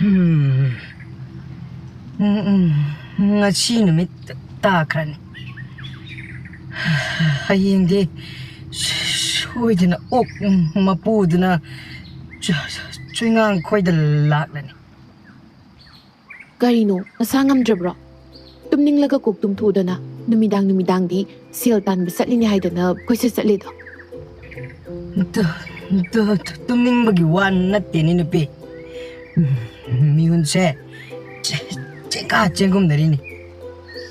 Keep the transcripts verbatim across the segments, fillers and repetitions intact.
ꯎꯝ, ꯎꯝ, ꯎꯝ, ꯉꯁꯤ ꯅꯨꯃꯤꯠ ꯇꯥꯈ꯭ꯔꯅꯤ꯫ ꯍꯌꯦꯡꯗꯤ ꯁꯣꯏꯗꯅ ꯑꯣꯛ ꯃꯄꯨꯗꯨꯅ ꯆꯨ-, ꯆꯨꯏꯉꯥꯡ ꯈꯣꯏꯗ ꯂꯥꯛꯂꯅꯤ꯫ ꯀꯔꯤꯅꯣ, ꯅꯁꯥ ꯉꯝꯗ꯭ꯔꯕ꯭ꯔꯣ? ꯇꯨꯝꯅꯤꯡꯂꯒ ꯀꯣꯛ ꯇꯨꯝꯊꯣꯛꯎꯗꯅ, ꯅꯨꯃꯤꯗꯥꯡ ꯅꯨꯃꯤꯗꯥꯡꯗꯤ ꯁꯦꯜ ꯇꯥꯟꯕ ꯆꯠꯂꯤꯅꯦ ꯍꯥꯏꯗꯅ ꯀꯣꯏꯆꯠ ꯆꯠꯂꯤꯗꯣ꯫ ꯇꯨ-, ꯇꯨ-, ꯇꯨ-, ꯇꯨꯝꯅꯤꯡꯕꯒꯤ ꯋꯥ ꯅꯠꯇꯦꯅꯦ, ꯅꯨꯄꯤ꯫ ꯎꯝ, ꯃꯤꯍꯨꯟꯁꯦ ꯆꯦ-, ꯆꯦꯡꯀꯥ ꯆꯦꯡꯒꯨꯝꯅꯔꯤꯅꯤ꯫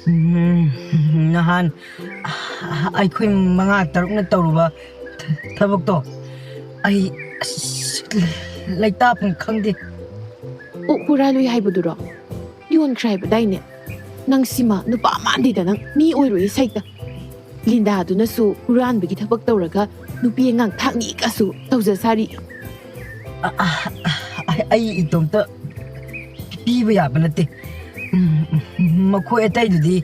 ꯎꯝ, ꯅꯍꯥꯟ ꯑꯩꯈꯣꯏ ꯃꯉꯥ ꯇꯔꯨꯛꯅ ꯇꯧꯔꯨꯕ ꯊꯕꯛꯇꯣ ꯑꯩ ꯑꯁ ꯂꯩꯇꯥꯐꯝ ꯈꯪꯗꯦ꯫ ꯑꯣꯛ ꯍꯨꯔꯥꯜꯂꯨꯏ ꯍꯥꯏꯕꯗꯨꯔꯣ? ꯌꯣꯟꯈ꯭ꯔꯦ ꯍꯥꯏꯕꯗꯥꯏꯅꯦ? ꯅꯪ ꯁꯤꯃ ꯅꯨꯄꯥ ꯃꯥꯟꯗꯦꯗ, ꯅꯪ ꯃꯤ ꯑꯣꯏꯔꯣꯏꯌꯦ ꯁꯩꯇ꯫ ꯂꯤꯟꯗꯥꯗꯨꯅꯁꯨ ꯍꯨꯔꯥꯟꯕꯒꯤ ꯊꯕꯛ ꯇꯧꯔꯒ ꯅꯨꯄꯤ ꯑꯉꯥꯡ ꯊꯥꯛꯅꯤꯒꯁꯨ ꯇꯧꯖ ꯁꯥꯔꯤ꯫ ꯑ-, ꯑ-, ꯑ-, ꯑꯩ ꯏꯇꯣꯝꯇ ꯄꯤꯕ ꯌꯥꯕ ꯅꯠꯇꯦ꯫ ꯎꯝ, ꯃꯈꯣꯏ ꯑꯇꯩꯗꯨꯗꯤ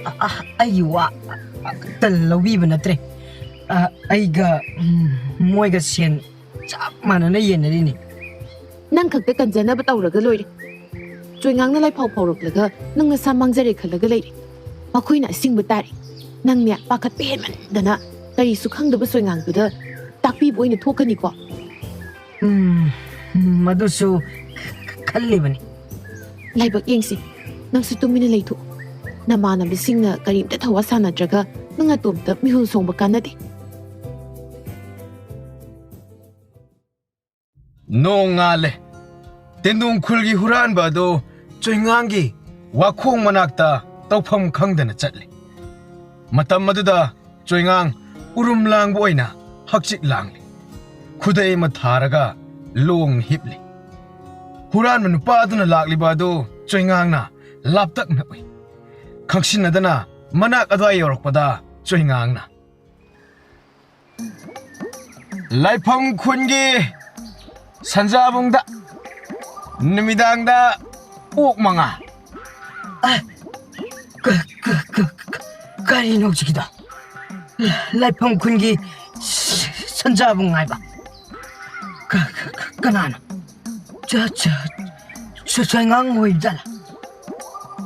ꯑ-, ꯑ-, ꯑꯩꯒꯤ ꯋꯥ ꯑꯃꯠꯇ ꯂꯧꯕꯤꯕ ꯅꯠꯇ꯭ꯔꯦ꯫ ꯑ, ꯑꯩꯒ, ꯎꯝ, ꯃꯣꯏꯒ ꯁꯦꯟ ꯆꯞ ꯃꯥꯟꯅꯅ ꯌꯦꯟꯅꯔꯤꯅꯤ꯫ ꯅꯪ ꯈꯛꯇ ꯀꯟꯖꯅꯕ ꯇꯧꯔꯒ ꯂꯣꯏꯔꯦ꯫ ꯆꯣꯏꯉꯥꯡꯅ ꯂꯥꯏꯐꯥꯎ ꯐꯥꯎꯔꯛꯂꯒ ꯅꯪ ꯅꯁꯥ ꯃꯥꯡꯖꯔꯦ ꯈꯜꯂꯒ ꯂꯩꯔꯦ꯫ ꯃꯈꯣꯏꯅ ꯑꯁꯤꯡꯕ ꯇꯥꯔꯦ꯫ ꯅꯪꯅꯦ ꯄꯥꯈꯠꯄ ꯍꯦꯟꯃꯟꯗꯅ ꯀꯔꯤꯁꯨ ꯈꯪꯗꯕ ꯆꯣꯏꯉꯥꯡꯗꯨꯗ ꯇꯥꯛꯄꯤꯕ ꯑꯣꯏꯅ ꯊꯣꯛꯀꯅꯤꯀꯣ꯫ ꯎꯝ, ꯃꯗꯨꯁꯨ ꯈꯜꯂꯤꯕꯅꯤ꯫ ꯂꯥꯏꯕꯛ ꯌꯦꯡꯁꯤ, ꯅꯪꯁꯨ ꯇꯨꯃꯤꯟꯅ ꯂꯩꯊꯣꯛꯎ꯫ ꯅꯃꯥꯟꯅꯕꯁꯤꯡꯅ ꯀꯔꯤꯝꯇ ꯊꯋꯥ ꯁꯥꯅꯗ꯭ꯔꯒ ꯅꯪ ꯅꯇꯣꯝꯇ ꯃꯤꯍꯨꯜ ꯁꯣꯡꯕ ꯀꯥꯟꯅꯗꯦ꯫ ꯅꯣꯡ ꯉꯥꯜꯂꯦ꯫ ꯇꯦꯟꯗꯣꯡ ꯈꯨꯜꯒꯤ ꯍꯨꯔꯥꯟꯕ ꯑꯗꯨ ꯆꯣꯏꯉꯥꯡꯒꯤ ꯋꯥꯈꯣꯡ ꯃꯅꯥꯛꯇ ꯇꯧꯐꯝ ꯈꯪꯗꯅ ꯆꯠꯂꯦ꯫ ꯃꯇꯝ ꯑꯗꯨꯗ ꯆꯣꯏꯉꯥꯡ ꯎꯔꯨꯝ ꯂꯥꯡꯕ ꯑꯣꯏꯅ ꯍꯛꯆꯤꯛ ꯂꯥꯡꯂꯤ꯫ ꯈꯨꯗꯩ ꯑꯃ ꯊꯥꯔꯒ ꯂꯣꯡꯅ ꯍꯤꯞꯂꯤ꯫ ꯍꯨꯔꯥꯟꯕ ꯅꯨꯄꯥ ꯑꯗꯨꯅ ꯂꯥꯛꯂꯤꯕ ꯑꯗꯨ ꯆꯣꯏꯉꯥꯡꯅ ꯂꯥꯞꯇꯛꯅ ꯎꯏ꯫ ꯈꯪꯁꯤꯟꯅꯗꯅ ꯃꯅꯥꯛ ꯑꯗꯨꯋꯥꯏ ꯌꯧꯔꯛꯄꯗ ꯆꯣꯏꯉꯥꯡꯅ, "ꯂꯥꯏꯐꯝ ꯈꯨꯟꯒꯤ ꯁꯟꯖꯥꯕꯨꯡꯗ ꯅꯨꯃꯤꯗꯥꯡꯗ ꯑꯣꯛ ꯃꯉꯥ"꯫ ꯑ, ꯀ-, ꯀ-, ꯀ-, ꯀ-, ꯀꯔꯤꯅꯣ ꯍꯧꯖꯤꯛꯀꯤꯗꯣ? ꯂꯥꯏꯐꯝ ꯈꯨꯟꯒꯤ ꯁꯟꯖꯥꯕꯨꯡ ꯍꯥꯏꯕ? ꯀ-, ꯀ-, ꯀ-, ꯀꯅꯥꯅꯣ? ꯆ-, ꯆ-, ꯁꯨ-, ꯁꯣꯏꯉꯥꯡ ꯑꯣꯏꯕ ꯖꯥꯠꯂꯥ?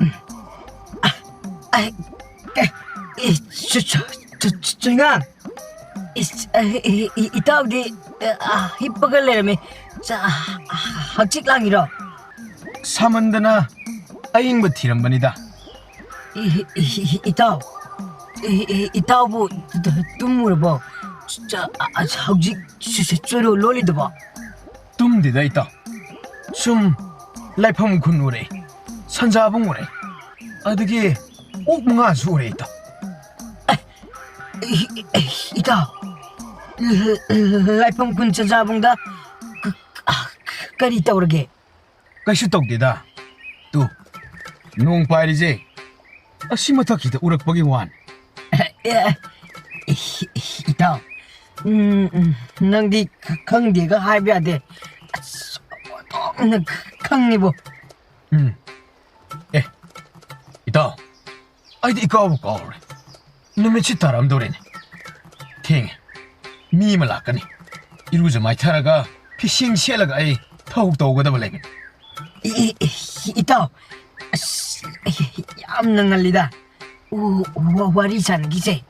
ꯎꯝ꯫ ꯑ, ꯑ, ꯀ-, ꯏ, ꯁꯨ-, ꯁꯨ-, ꯁꯨ-, ꯁꯨ-, ꯁꯣꯏꯉꯥꯡ꯫ ꯏꯁ, ꯑ, ꯏ, ꯏ, ꯏꯇꯥꯎꯗꯤ, ꯑ, ꯑ, ꯍꯤꯞꯄꯒ ꯂꯩꯔꯝꯃꯤ꯫ ꯆ-, ꯑ, ꯑ, ꯍꯛꯆꯤꯛ ꯂꯥꯡꯉꯤꯔꯣ? ꯁꯥꯃꯟꯗꯅ ꯑꯏꯪꯕ ꯊꯤꯔꯝꯕꯅꯤꯗ꯫ ꯏ-, ꯏ-, ꯏ-, ꯏꯇꯥꯎ, ꯏ-, ꯏ-, ꯏꯇꯥꯎꯕꯨ ꯇ-, ꯇ-, ꯇꯨꯝꯃꯨꯔꯕꯣ? ꯆ-, ꯑ-, ꯑ-, ꯍꯧꯖꯤꯛ ꯆ-, ꯆ-, ꯆꯣꯏꯔꯣꯜ ꯂꯣꯜꯂꯤꯗꯨꯕꯣ? ꯇꯨꯝꯗꯦꯗ ꯏꯇꯥꯎ, ꯁꯨꯝ ꯂꯥꯏꯐꯝ ꯈꯨꯟ ꯎꯔꯦ, ꯁꯟꯖꯥꯕꯨꯡ ꯎꯔꯦ, ꯑꯗꯒꯤ ꯑꯣꯛ ꯃꯉꯥꯁꯨ ꯎꯔꯦ ꯏꯇꯥꯎ꯫ ꯏ-, ꯏ-, ꯏꯇꯥꯎ, ꯂꯥꯏꯐꯝ ꯈꯨꯟ ꯁꯟꯖꯥꯕꯨꯡꯗ ꯀ-, ꯀ-, ꯀꯔꯤ ꯇꯧꯔꯒꯦ? ꯀꯩꯁꯨ ꯇꯧꯗꯦꯗ꯫ ꯇꯨ, ꯅꯣꯡ ꯄꯥꯏꯔꯤꯁꯦ ꯑꯁꯤ ꯃꯊꯛꯁꯤꯗ ꯎꯔꯛꯄꯒꯤ ꯋꯥꯅꯤ꯫ ꯑꯦ, ꯑꯦ, ꯏꯇꯥꯎ, ꯎꯝ, ꯎꯝ, ꯅꯪꯗꯤ ꯈ-, ꯈꯪꯗꯦꯒ ꯍꯥꯏꯕ ꯌꯥꯗꯦ꯫ ꯑꯁ, ꯑꯣꯟꯊꯣꯛꯅ ꯈ-, ꯈꯪꯉꯤꯕꯣ꯫ ꯎꯝ꯫ ꯑꯦ, ꯏꯇꯥꯎ, ꯑꯩꯗꯤ ꯏꯀꯥꯎꯕꯨ ꯀꯥꯎꯔꯦ꯫ ꯅꯨꯃꯤꯠꯁꯤ ꯇꯥꯔꯝꯗꯧꯔꯦꯅꯦ꯫ ꯊꯦꯡꯉꯦ꯫ ꯃꯤ ꯑꯃ ꯂꯥꯛꯀꯅꯤ꯫ ꯏꯔꯨꯖ ꯃꯥꯏꯊꯔꯒ ꯐꯤꯁꯦꯡ ꯁꯦꯠꯂꯒ ꯑꯩ ꯊꯕꯛ ꯇꯧꯒꯗꯕ ꯂꯩꯕꯅꯤ꯫ ꯏ-, ꯏ-, ꯏ-, ꯏꯇꯥꯎ, ꯑꯁ, ꯌꯥꯝꯅ ꯉꯜꯂꯤꯗ꯫ ꯎ-, ꯋꯥ-, ꯋꯥꯔꯤ ꯁꯥꯟꯅꯈꯤꯁꯦ꯫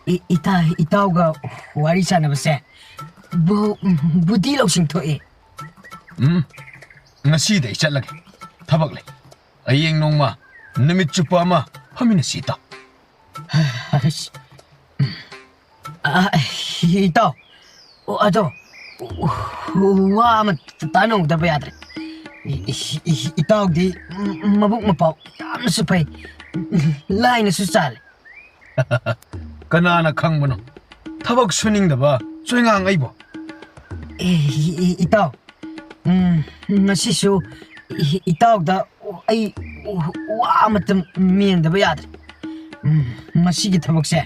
ꯏ-, ꯏꯇꯥ-, ꯏꯇꯥꯎꯒ ꯋꯥꯔꯤ ꯁꯥꯟꯅꯕꯁꯦ ꯕꯨ-, ꯕꯨꯙꯤ ꯂꯧꯁꯤꯡ ꯊꯣꯛꯑꯦ꯫ ꯎꯝ, ꯉꯁꯤꯗꯤ ꯑꯩ ꯆꯠꯂꯒꯦ꯫ ꯊꯕꯛ ꯂꯩ꯫ ꯍꯌꯦꯡ ꯅꯣꯡꯃ ꯅꯨꯃꯤꯠ ꯆꯨꯞꯄ ꯑꯃ ꯐꯝꯃꯤꯟꯅꯁꯤ, ꯏꯇꯥꯎ꯫ ꯑꯁ, ꯑ, ꯏꯇꯥꯎ, ꯑꯣ, ꯑꯗꯣ, ꯋꯥ ꯑꯃ ꯇꯥꯟꯅꯍꯧꯗꯕ ꯌꯥꯗ꯭ꯔꯦ꯫ ꯏ-, ꯏ-, ꯏ-, ꯏꯇꯥꯎꯗꯤ ꯃꯕꯨꯛ ꯃꯄꯥꯎ ꯌꯥꯝꯅꯁꯨ ꯐꯩ, ꯂꯥꯏꯅꯁꯨ ꯆꯥꯜꯂꯤ꯫ ꯀꯅꯥꯅ ꯈꯪꯕꯅꯣ? ꯊꯕꯛ ꯁꯨꯅꯤꯡꯗꯕ ꯆꯣꯏꯉꯥꯡ ꯑꯩꯕꯨ꯫ ꯑꯦ, ꯏ-, ꯏ-, ꯏꯇꯥꯎ, ꯎꯝ, ꯉꯁꯤꯁꯨ ꯏ-, ꯏꯇꯥꯎꯗ ꯑꯩ ꯋꯥ ꯑꯃꯇ ꯃꯦꯟꯗꯕ ꯌꯥꯗ꯭ꯔꯦ꯫ ꯎꯝ, ꯃꯁꯤꯒꯤ ꯊꯕꯛꯁꯦ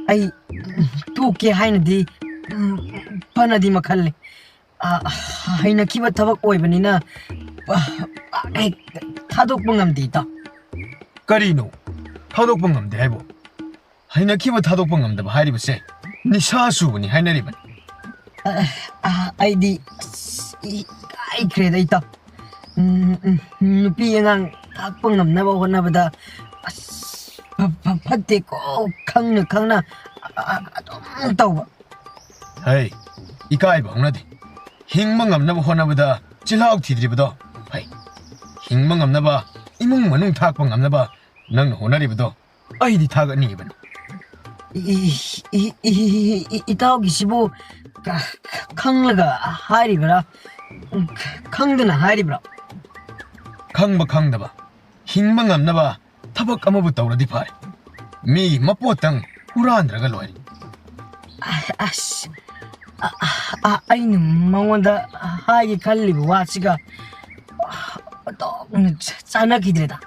ꯑꯩ ꯇꯣꯛꯀꯦ ꯍꯥꯏꯅꯗꯤ, ꯎꯝ, ꯐꯅꯗꯤ ꯃꯈꯜꯂꯦ꯫ ꯑ, ꯍꯩꯅꯈꯤꯕ ꯊꯕꯛ ꯑꯣꯏꯕꯅꯤꯅ, ꯑ, ꯄꯥꯛ ꯍꯦꯛ ꯊꯥꯗꯣꯛꯄ ꯉꯝꯗꯦ, ꯏꯇꯥꯎ꯫ ꯀꯔꯤꯅꯣ? ꯊꯥꯗꯣꯛꯄ ꯉꯝꯗꯦ ꯍꯥꯏꯕꯨ? ꯍꯩꯅꯈꯤꯕ ꯊꯥꯗꯣꯛꯄ ꯉꯝꯗꯕ ꯍꯥꯏꯔꯤꯕꯁꯦ ꯅꯤꯁꯥ ꯆꯨꯕꯅꯤ ꯍꯥꯏꯅꯔꯤꯕꯅꯤ꯫ ꯑ, ꯑ, ꯑꯩꯗꯤ ꯑꯁ, ꯏꯀꯥꯏꯈ꯭ꯔꯦꯗ, ꯏꯇꯥꯎ꯫ ꯎꯝ, ꯎꯝ, ꯅꯨꯄꯤ ꯑꯉꯥꯡ ꯊꯥꯛꯄ ꯉꯝꯅꯕ ꯍꯣꯠꯅꯕꯗ ꯑꯁ, ꯐ- ꯐ- ꯐꯠꯇꯦꯀꯣ, ꯈꯪꯅ ꯈꯪꯅ ꯑ- ꯑ- ꯑꯗꯨꯝ ꯇꯧꯕ꯫ ꯍꯩ, ꯏꯀꯥꯏꯕ ꯍꯧꯅꯗꯦ꯫ ꯍꯤꯡꯕ ꯉꯝꯅꯕ ꯍꯣꯠꯅꯕꯗ ꯆꯤꯜꯍꯥꯎ ꯊꯤꯗ꯭ꯔꯤꯕꯗꯣ ꯐꯩ꯫ ꯍꯤꯡꯕ ꯉꯝꯅꯕ, ꯏꯃꯨꯡ ꯃꯅꯨꯡ ꯊꯥꯛꯄ ꯉꯝꯅꯕ ꯅꯪꯅ ꯍꯣꯠꯅꯔꯤꯕꯗꯣ ꯑꯩꯗꯤ ꯊꯥꯒꯠꯅꯤꯡꯉꯤꯕꯅꯤ꯫ E- E- E- E- E- ꯏꯇꯥꯎꯒꯤꯁꯤꯕꯨ ꯈ- ꯈ- ꯈꯪꯂꯒ ꯍꯥꯏꯔꯤꯕ꯭ꯔꯥ, ꯈꯪꯗꯅ ꯍꯥꯏꯔꯤꯕ꯭ꯔꯥ? ꯈꯪꯕ ꯈꯪꯗꯕ, ꯍꯤꯡꯕ ꯉꯝꯅꯕ ꯊꯕꯛ ꯑꯃꯕꯨ ꯇꯧꯔꯗꯤ ꯐꯔꯦ꯫ ꯃꯤꯒꯤ ꯃꯄꯣꯠꯇꯪ ꯍꯨꯔꯥꯟꯗ꯭ꯔꯒ ꯂꯣꯏꯔꯦ꯫ ꯑ- ꯑꯁ, ꯑ- ꯑ- ꯑ- ꯑꯩꯅ ꯃꯉꯣꯟꯗ ꯍꯥꯏꯒꯦ ꯈꯜꯂꯤꯕ ꯋꯥꯁꯤꯒ ꯑꯣꯟꯊꯣꯛꯅ ꯆ- ꯆꯥꯟꯅꯈꯤꯗ꯭ꯔꯦꯗ꯫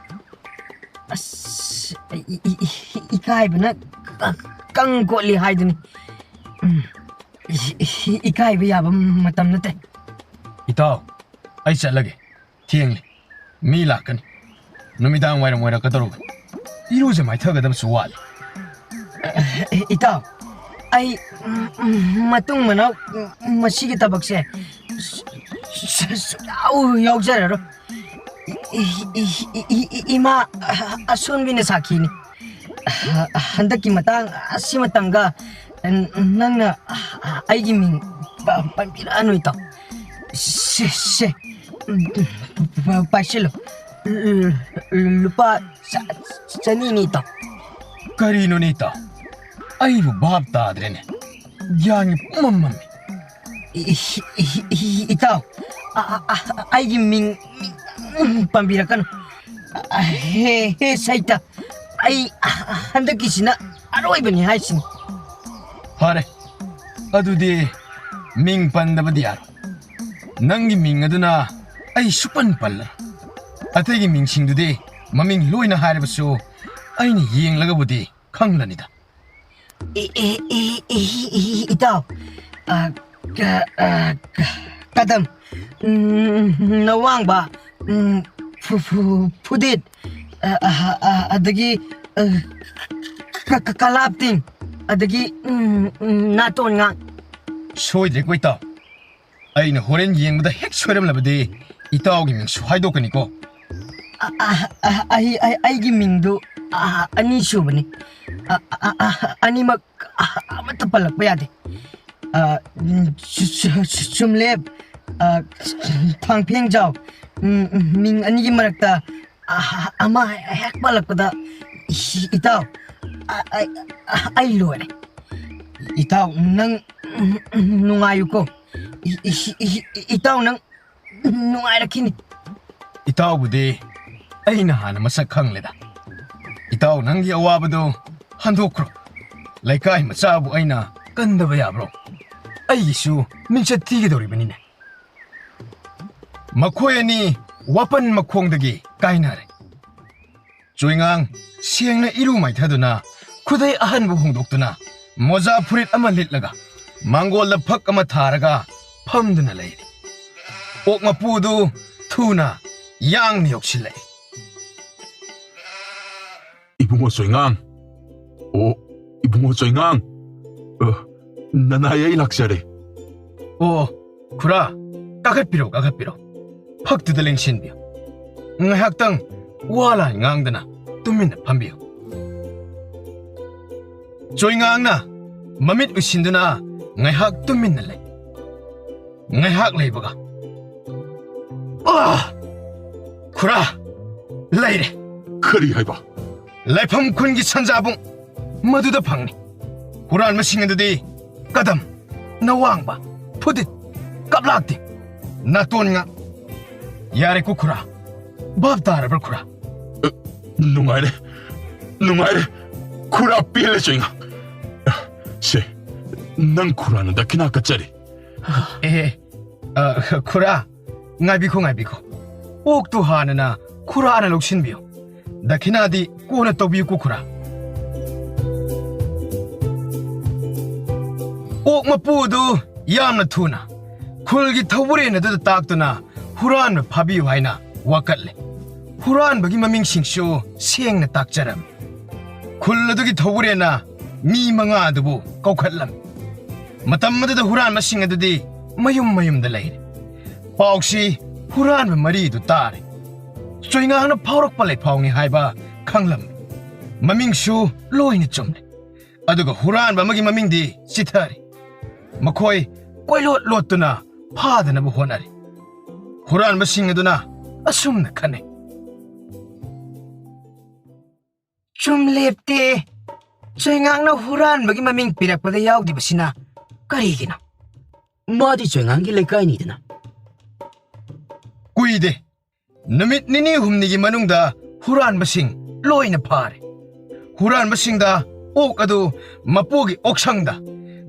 ꯑꯁ, ꯏ- ꯏ- ꯏ- ꯏꯀꯥꯏꯕꯅ ꯀ- ꯀꯪ ꯀꯣꯠꯂꯤ ꯍꯥꯏꯗꯨꯅꯤ꯫ ꯎꯝ, ꯏ- ꯏ- ꯏꯀꯥꯏꯕ ꯌꯥꯕ ꯃꯇꯝ ꯅꯠꯇꯦ꯫ ꯏꯇꯥꯎ, ꯑꯩ ꯆꯠꯂꯒꯦ꯫ ꯊꯦꯡꯂꯦ꯫ ꯃꯤ ꯂꯥꯛꯀꯅꯤ꯫ ꯅꯨꯃꯤꯗꯥꯡ ꯋꯥꯏꯔꯝ ꯑꯣꯏꯔꯛꯀꯗꯧꯔꯕꯅꯤ꯫ ꯏꯔꯨꯖ ꯃꯥꯏꯊꯒꯗꯕꯁꯨ ꯋꯥꯠꯂꯤ꯫ ꯏꯇꯥꯎ, ꯑꯩ, ꯎꯝ, ꯎꯝ, ꯃꯇꯨꯡ ꯃꯅꯥꯎ, ꯎꯝ, ꯃꯁꯤꯒꯤ ꯊꯕꯛꯁꯦ ꯁꯨ- ꯁꯨ- ꯁꯨꯌꯥꯎ ꯌꯥꯎꯖꯔꯔꯣꯏ꯫ E- E- E- E- E- ꯏꯃꯥ ꯑꯁꯣꯟꯕꯤꯅ ꯁꯥꯈꯤꯅꯤ꯫ ꯍꯟꯗꯛꯀꯤ ꯃꯇꯥꯡ ꯑꯁꯤꯃꯇꯪꯒ ꯅꯪꯅ ꯑꯩꯒꯤ ꯃꯤꯡ ꯄ- ꯄꯟꯕꯤꯔꯛꯑꯅꯨ, ꯏꯇꯥꯎ꯫ ꯁꯦ, ꯁꯦ, ꯄꯥꯏꯁꯤꯜꯂꯨ꯫ ꯂꯨꯄꯥ ꯆ- ꯆꯅꯤꯅꯤ, ꯏꯇꯥꯎ꯫ ꯀꯔꯤꯅꯣꯅꯦ, ꯏꯇꯥꯎ? ꯑꯩꯕꯨ ꯚꯥꯞ ꯇꯥꯗ꯭ꯔꯦꯅꯦ꯫ ꯒ꯭ꯌꯥꯟꯒ ꯄꯨꯝꯃꯝ ꯃꯝꯃꯤ꯫ ꯏ- ꯏ- ꯏ- ꯏ- ꯏꯇꯥꯎ, ꯑ- ꯑ- ꯑ- ꯑꯩꯒꯤ ꯃꯤꯡ, ꯃꯤꯡ ꯄꯟꯕꯤꯔꯛꯀꯅꯨ꯫ ꯑ, ꯍꯦ, ꯍꯦ, ꯁꯩꯇ, ꯑꯩ, ꯑ, ꯍꯟꯗꯛꯀꯤꯁꯤꯅ ꯑꯔꯣꯏꯕꯅꯤ ꯍꯥꯏꯁꯤꯅꯤ꯫ ꯐꯔꯦ, ꯑꯗꯨꯗꯤ ꯃꯤꯡ ꯄꯟꯗꯕꯗꯤ ꯌꯥꯔꯣꯏ꯫ ꯅꯪꯒꯤ ꯃꯤꯡ ꯑꯗꯨꯅ ꯑꯩ ꯁꯨꯄꯟ ꯄꯜꯂꯔꯣꯏ꯫ ꯑꯇꯩꯒꯤ ꯃꯤꯡꯁꯤꯡꯗꯨꯗꯤ ꯃꯃꯤꯡ ꯂꯣꯏꯅ ꯍꯥꯏꯔꯕꯁꯨ ꯑꯩꯅ ꯌꯦꯡꯂꯒꯕꯨꯗꯤ ꯈꯪꯂꯅꯤꯗ꯫ E- E- E- E- E- ꯏꯇꯥꯎ, ꯑ, ꯀ- ꯑ, ꯀ- ꯀꯗꯝ, ꯎꯝ, ꯅꯋꯥꯡꯕ, ꯎꯝ, ꯐꯨ- ꯐꯨ- ꯐꯨꯗꯤꯠ, ꯑ, ꯑ, ꯑ, ꯑꯗꯒꯤ, ꯑ, ꯀ- ꯀ- ꯀꯂꯥꯞꯇꯤꯡ, ꯑꯗꯒꯤ, ꯎꯝ, ꯎꯝ, ꯅꯥꯇꯣꯟ ꯉꯥꯡ꯫ ꯁꯣꯏꯗ꯭ꯔꯦꯀꯣ, ꯏꯇꯥꯎ꯫ ꯑꯩꯅ ꯍꯣꯔꯦꯟ ꯌꯦꯡꯕꯗ ꯍꯦꯛ ꯁꯣꯏꯔꯝꯂꯕꯗꯤ ꯏꯇꯥꯎꯒꯤ ꯃꯤꯡꯁꯨ ꯍꯥꯏꯗꯣꯛꯀꯅꯤꯀꯣ꯫ ꯑ, ꯑ, ꯑ, ꯑꯩ, ꯑꯩ, ꯑꯩꯒꯤ ꯃꯤꯡꯗꯨ, ꯑ, ꯑꯅꯤ ꯁꯨꯕꯅꯤ꯫ ꯑ, ꯑ, ꯑ, ꯑ, ꯑꯅꯤꯃꯛ, ꯑ, ꯑꯃꯠꯇ ꯄꯜꯂꯛꯄ ꯌꯥꯗꯦ꯫ ꯑ, ꯎꯝ, ꯆꯨ-, ꯆꯨ-, ꯆꯨ-, ꯆꯨꯝꯂꯦꯞ, ꯑ, ꯊꯥꯡꯐꯦꯡꯖꯥꯎ, ꯎꯝ, ꯎꯝ, ꯃꯤꯡ ꯑꯅꯤꯒꯤ ꯃꯔꯛꯇ, ꯑ, ꯑꯃ ꯍꯦꯛ ꯄꯜꯂꯛꯄꯗ, ꯏ-, ꯏꯇꯥꯎ, ꯑ, ꯑ, ꯑ, ꯑꯩ ꯂꯣꯏꯔꯦ꯫ ꯏꯇꯥꯎ, ꯅꯪ, ꯎꯝ, ꯎꯝ, ꯅꯨꯡꯉꯥꯏꯌꯨꯀꯣ꯫ ꯏ-, ꯏ-, ꯏ-, ꯏ-, ꯏꯇꯥꯎ, ꯅꯪ ꯅꯨꯡꯉꯥꯏꯔꯛꯈꯤꯅꯤ꯫ ꯏꯇꯥꯎꯕꯨꯗꯤ ꯑꯩꯅ ꯍꯥꯟꯅ ꯃꯁꯛ ꯈꯪꯂꯦꯗ꯫ ꯏꯇꯥꯎ, ꯅꯪꯒꯤ ꯑꯋꯥꯕꯗꯨ ꯍꯟꯗꯣꯛꯈ꯭ꯔꯣ꯫ ꯂꯩꯀꯥꯏ ꯃꯆꯥꯕꯨ ꯑꯩꯅ ꯀꯟꯗꯕ ꯌꯥꯕ꯭ꯔꯣ? ꯑꯩꯒꯤꯁꯨ ꯃꯤꯡꯆꯠ ꯊꯤꯒꯗꯧꯔꯤꯕꯅꯤꯅꯦ꯫ ꯃꯈꯣꯏ ꯑꯅꯤ ꯋꯥꯄꯟ ꯃꯈꯣꯡꯗꯒꯤ ꯀꯥꯏꯅꯔꯦ꯫ ꯆꯣꯏꯉꯥꯡ ꯁꯦꯡꯅ ꯏꯔꯨ ꯃꯥꯏꯊꯗꯨꯅ, ꯈꯨꯗꯩ ꯑꯍꯟꯕ ꯍꯣꯡꯗꯣꯛꯇꯨꯅ, ꯃꯣꯖꯥ ꯐꯨꯔꯤꯠ ꯑꯃ ꯂꯤꯠꯂꯒ, ꯃꯥꯡꯒꯣꯜꯗ ꯐꯛ ꯑꯃ ꯊꯥꯔꯒ ꯐꯝꯗꯨꯅ ꯂꯩꯔꯤ꯫ ꯑꯣꯛ ꯃꯄꯨꯗꯨ ꯊꯨꯅ ꯌꯥꯡꯅ ꯌꯧꯁꯤꯜꯂꯛꯏ꯫ ꯏꯕꯨꯡꯉꯣ ꯆꯣꯏꯉꯥꯡ! ꯑꯣ, ꯏꯕꯨꯡꯉꯣ ꯆꯣꯏꯉꯥꯡ! ꯑ, ꯅꯅꯥꯏ ꯑꯩ ꯂꯥꯛꯆꯔꯦ꯫ ꯑꯣ, ꯈꯨꯔꯥ, ꯀꯥꯈꯠꯄꯤꯔꯣ, ꯀꯥꯈꯠꯄꯤꯔꯣ꯫ ꯐꯛꯇꯨꯗ ꯂꯦꯡꯁꯤꯟꯕꯤꯌꯨ꯫ ꯉꯥꯏꯍꯥꯛꯇꯪ ꯋꯥ ꯂꯥꯟ ꯉꯥꯡꯗꯅ ꯇꯨꯃꯤꯟꯅ ꯐꯝꯕꯤꯌꯨ꯫ ꯆꯣꯏꯉꯥꯡꯅ ꯃꯃꯤꯠ ꯎꯏꯁꯤꯟꯗꯨꯅ ꯉꯥꯏꯍꯥꯛ ꯇꯨꯃꯤꯟꯅ ꯂꯩ꯫ ꯉꯥꯏꯍꯥꯛ ꯂꯩꯕꯒ, "ꯑꯥ! ꯈꯨꯔꯥ, ꯂꯩꯔꯦ!" "ꯀꯔꯤ ꯍꯥꯏꯕ?" "ꯂꯥꯏꯐꯝ ꯈꯨꯟꯒꯤ ꯁꯟꯖꯥꯕꯨꯡ ꯃꯗꯨꯗ ꯐꯪꯅꯤ꯫ ꯍꯨꯔꯥꯟꯕꯁꯤꯡ ꯑꯗꯨꯗꯤ ꯀꯗꯝ, ꯅꯋꯥꯡꯕ, ꯐꯨꯗꯤꯠ, ꯀꯞꯂꯥꯛꯇꯤ, ꯅꯥꯇꯣꯟ ꯉꯥ꯫ ꯌꯥꯔꯦꯀꯣ ꯈꯨꯔꯥ? ꯚꯥꯞ ꯇꯥꯔꯕ꯭ꯔꯥ ꯈꯨꯔꯥ?" "ꯑ, ꯅꯨꯡꯉꯥꯏꯔꯦ, ꯅꯨꯡꯉꯥꯏꯔꯦ꯫ ꯈꯨꯔꯥ ꯄꯦꯜꯂꯦ ꯆꯣꯏꯉꯥꯡ꯫ ꯁꯦ, ꯅꯪ ꯈꯨꯔꯥꯅ ꯗꯈꯤꯅꯥ ꯀꯠꯆꯔꯤ꯫" "ꯑꯦ, ꯑ, ꯈꯨꯔꯥ, ꯉꯥꯏꯕꯤꯈꯣ, ꯉꯥꯏꯕꯤꯈꯣ꯫ ꯑꯣꯛꯇꯨ ꯍꯥꯟꯅꯅ ꯈꯨꯔꯥꯅ ꯂꯧꯁꯤꯟꯕꯤꯌꯨ꯫ ꯗꯈꯤꯅꯥꯗꯤ ꯀꯣꯟꯅ ꯇꯧꯕꯤꯌꯨꯀꯣ, ꯈꯨꯔꯥ꯫" ꯑꯣꯛ ꯃꯄꯨ ꯑꯗꯨ ꯌꯥꯝꯅ ꯊꯨꯅ ꯈꯨꯜꯒꯤ ꯊꯧꯕꯨꯔꯦꯟ ꯑꯗꯨꯗ ꯇꯥꯛꯇꯨꯅ ꯍꯨꯔꯥꯟꯕ ꯐꯥꯕꯤꯌꯨ ꯍꯥꯏꯅ ꯋꯥꯀꯠꯂꯦ꯫ ꯍꯨꯔꯥꯟꯕꯒꯤ ꯃꯃꯤꯡꯁꯤꯡꯁꯨ ꯁꯦꯡꯅ ꯇꯥꯛꯆꯔꯝꯃꯤ꯫ ꯈꯨꯜ ꯑꯗꯨꯒꯤ ꯊꯧꯕꯨꯔꯦꯟꯅ ꯃꯤ ꯃꯉꯥ ꯑꯗꯨꯕꯨ ꯀꯧꯈꯠꯂꯝꯃꯤ꯫ ꯃꯇꯝ ꯑꯗꯨꯗ ꯍꯨꯔꯥꯟꯕꯁꯤꯡ ꯑꯗꯨꯗꯤ ꯃꯌꯨꯝ ꯃꯌꯨꯝꯗ ꯂꯩꯔꯦ꯫ ꯄꯥꯎꯁꯤ ꯍꯨꯔꯥꯟꯕ ꯃꯔꯤꯗꯨ ꯇꯥꯔꯦ꯫ ꯆꯣꯏꯉꯥꯡꯅ ꯐꯥꯎꯔꯛꯄ ꯂꯩꯐꯥꯎꯅꯤ ꯍꯥꯏꯕ ꯈꯪꯂꯝꯃꯤ꯫ ꯃꯃꯤꯡꯁꯨ ꯂꯣꯏꯅ ꯆꯨꯝꯂꯦ꯫ ꯑꯗꯨꯒ ꯍꯨꯔꯥꯟꯕ ꯑꯃꯒꯤ ꯃꯃꯤꯡꯗꯤ ꯆꯤꯊꯔꯤ꯫ ꯃꯈꯣꯏ ꯀꯣꯏꯂꯣꯠ ꯂꯣꯠꯇꯨꯅ ꯐꯥꯗꯅꯕ ꯍꯣꯠꯅꯔꯤ꯫ ꯍꯨꯔꯥꯟꯕꯁꯤꯡ ꯑꯗꯨꯅ ꯑꯁꯨꯝꯅ ꯈꯟꯅꯩ꯫ ꯆꯨꯝꯂꯦꯞꯇꯦ꯫ ꯆꯣꯏꯉꯥꯡꯅ ꯍꯨꯔꯥꯟꯕꯒꯤ ꯃꯃꯤꯡ ꯄꯤꯔꯛꯄꯗ ꯌꯥꯎꯗ꯭ꯔꯤꯕꯁꯤꯅ ꯀꯔꯤꯒꯤꯅꯣ? ꯃꯥꯗꯤ ꯆꯣꯏꯉꯥꯡꯒꯤ ꯂꯩꯀꯥꯏꯅꯤꯗꯅ꯫ ꯀꯨꯏꯗꯦ꯫ ꯅꯨꯃꯤꯠ ꯅꯤꯅꯤ ꯍꯨꯝꯅꯤꯒꯤ ꯃꯅꯨꯡꯗ ꯍꯨꯔꯥꯟꯕꯁꯤꯡ ꯂꯣꯏꯅ ꯐꯥꯔꯦ꯫ ꯍꯨꯔꯥꯟꯕꯁꯤꯡꯗ ꯑꯣꯛ ꯑꯗꯨ ꯃꯄꯨꯒꯤ ꯑꯣꯛꯁꯪꯗ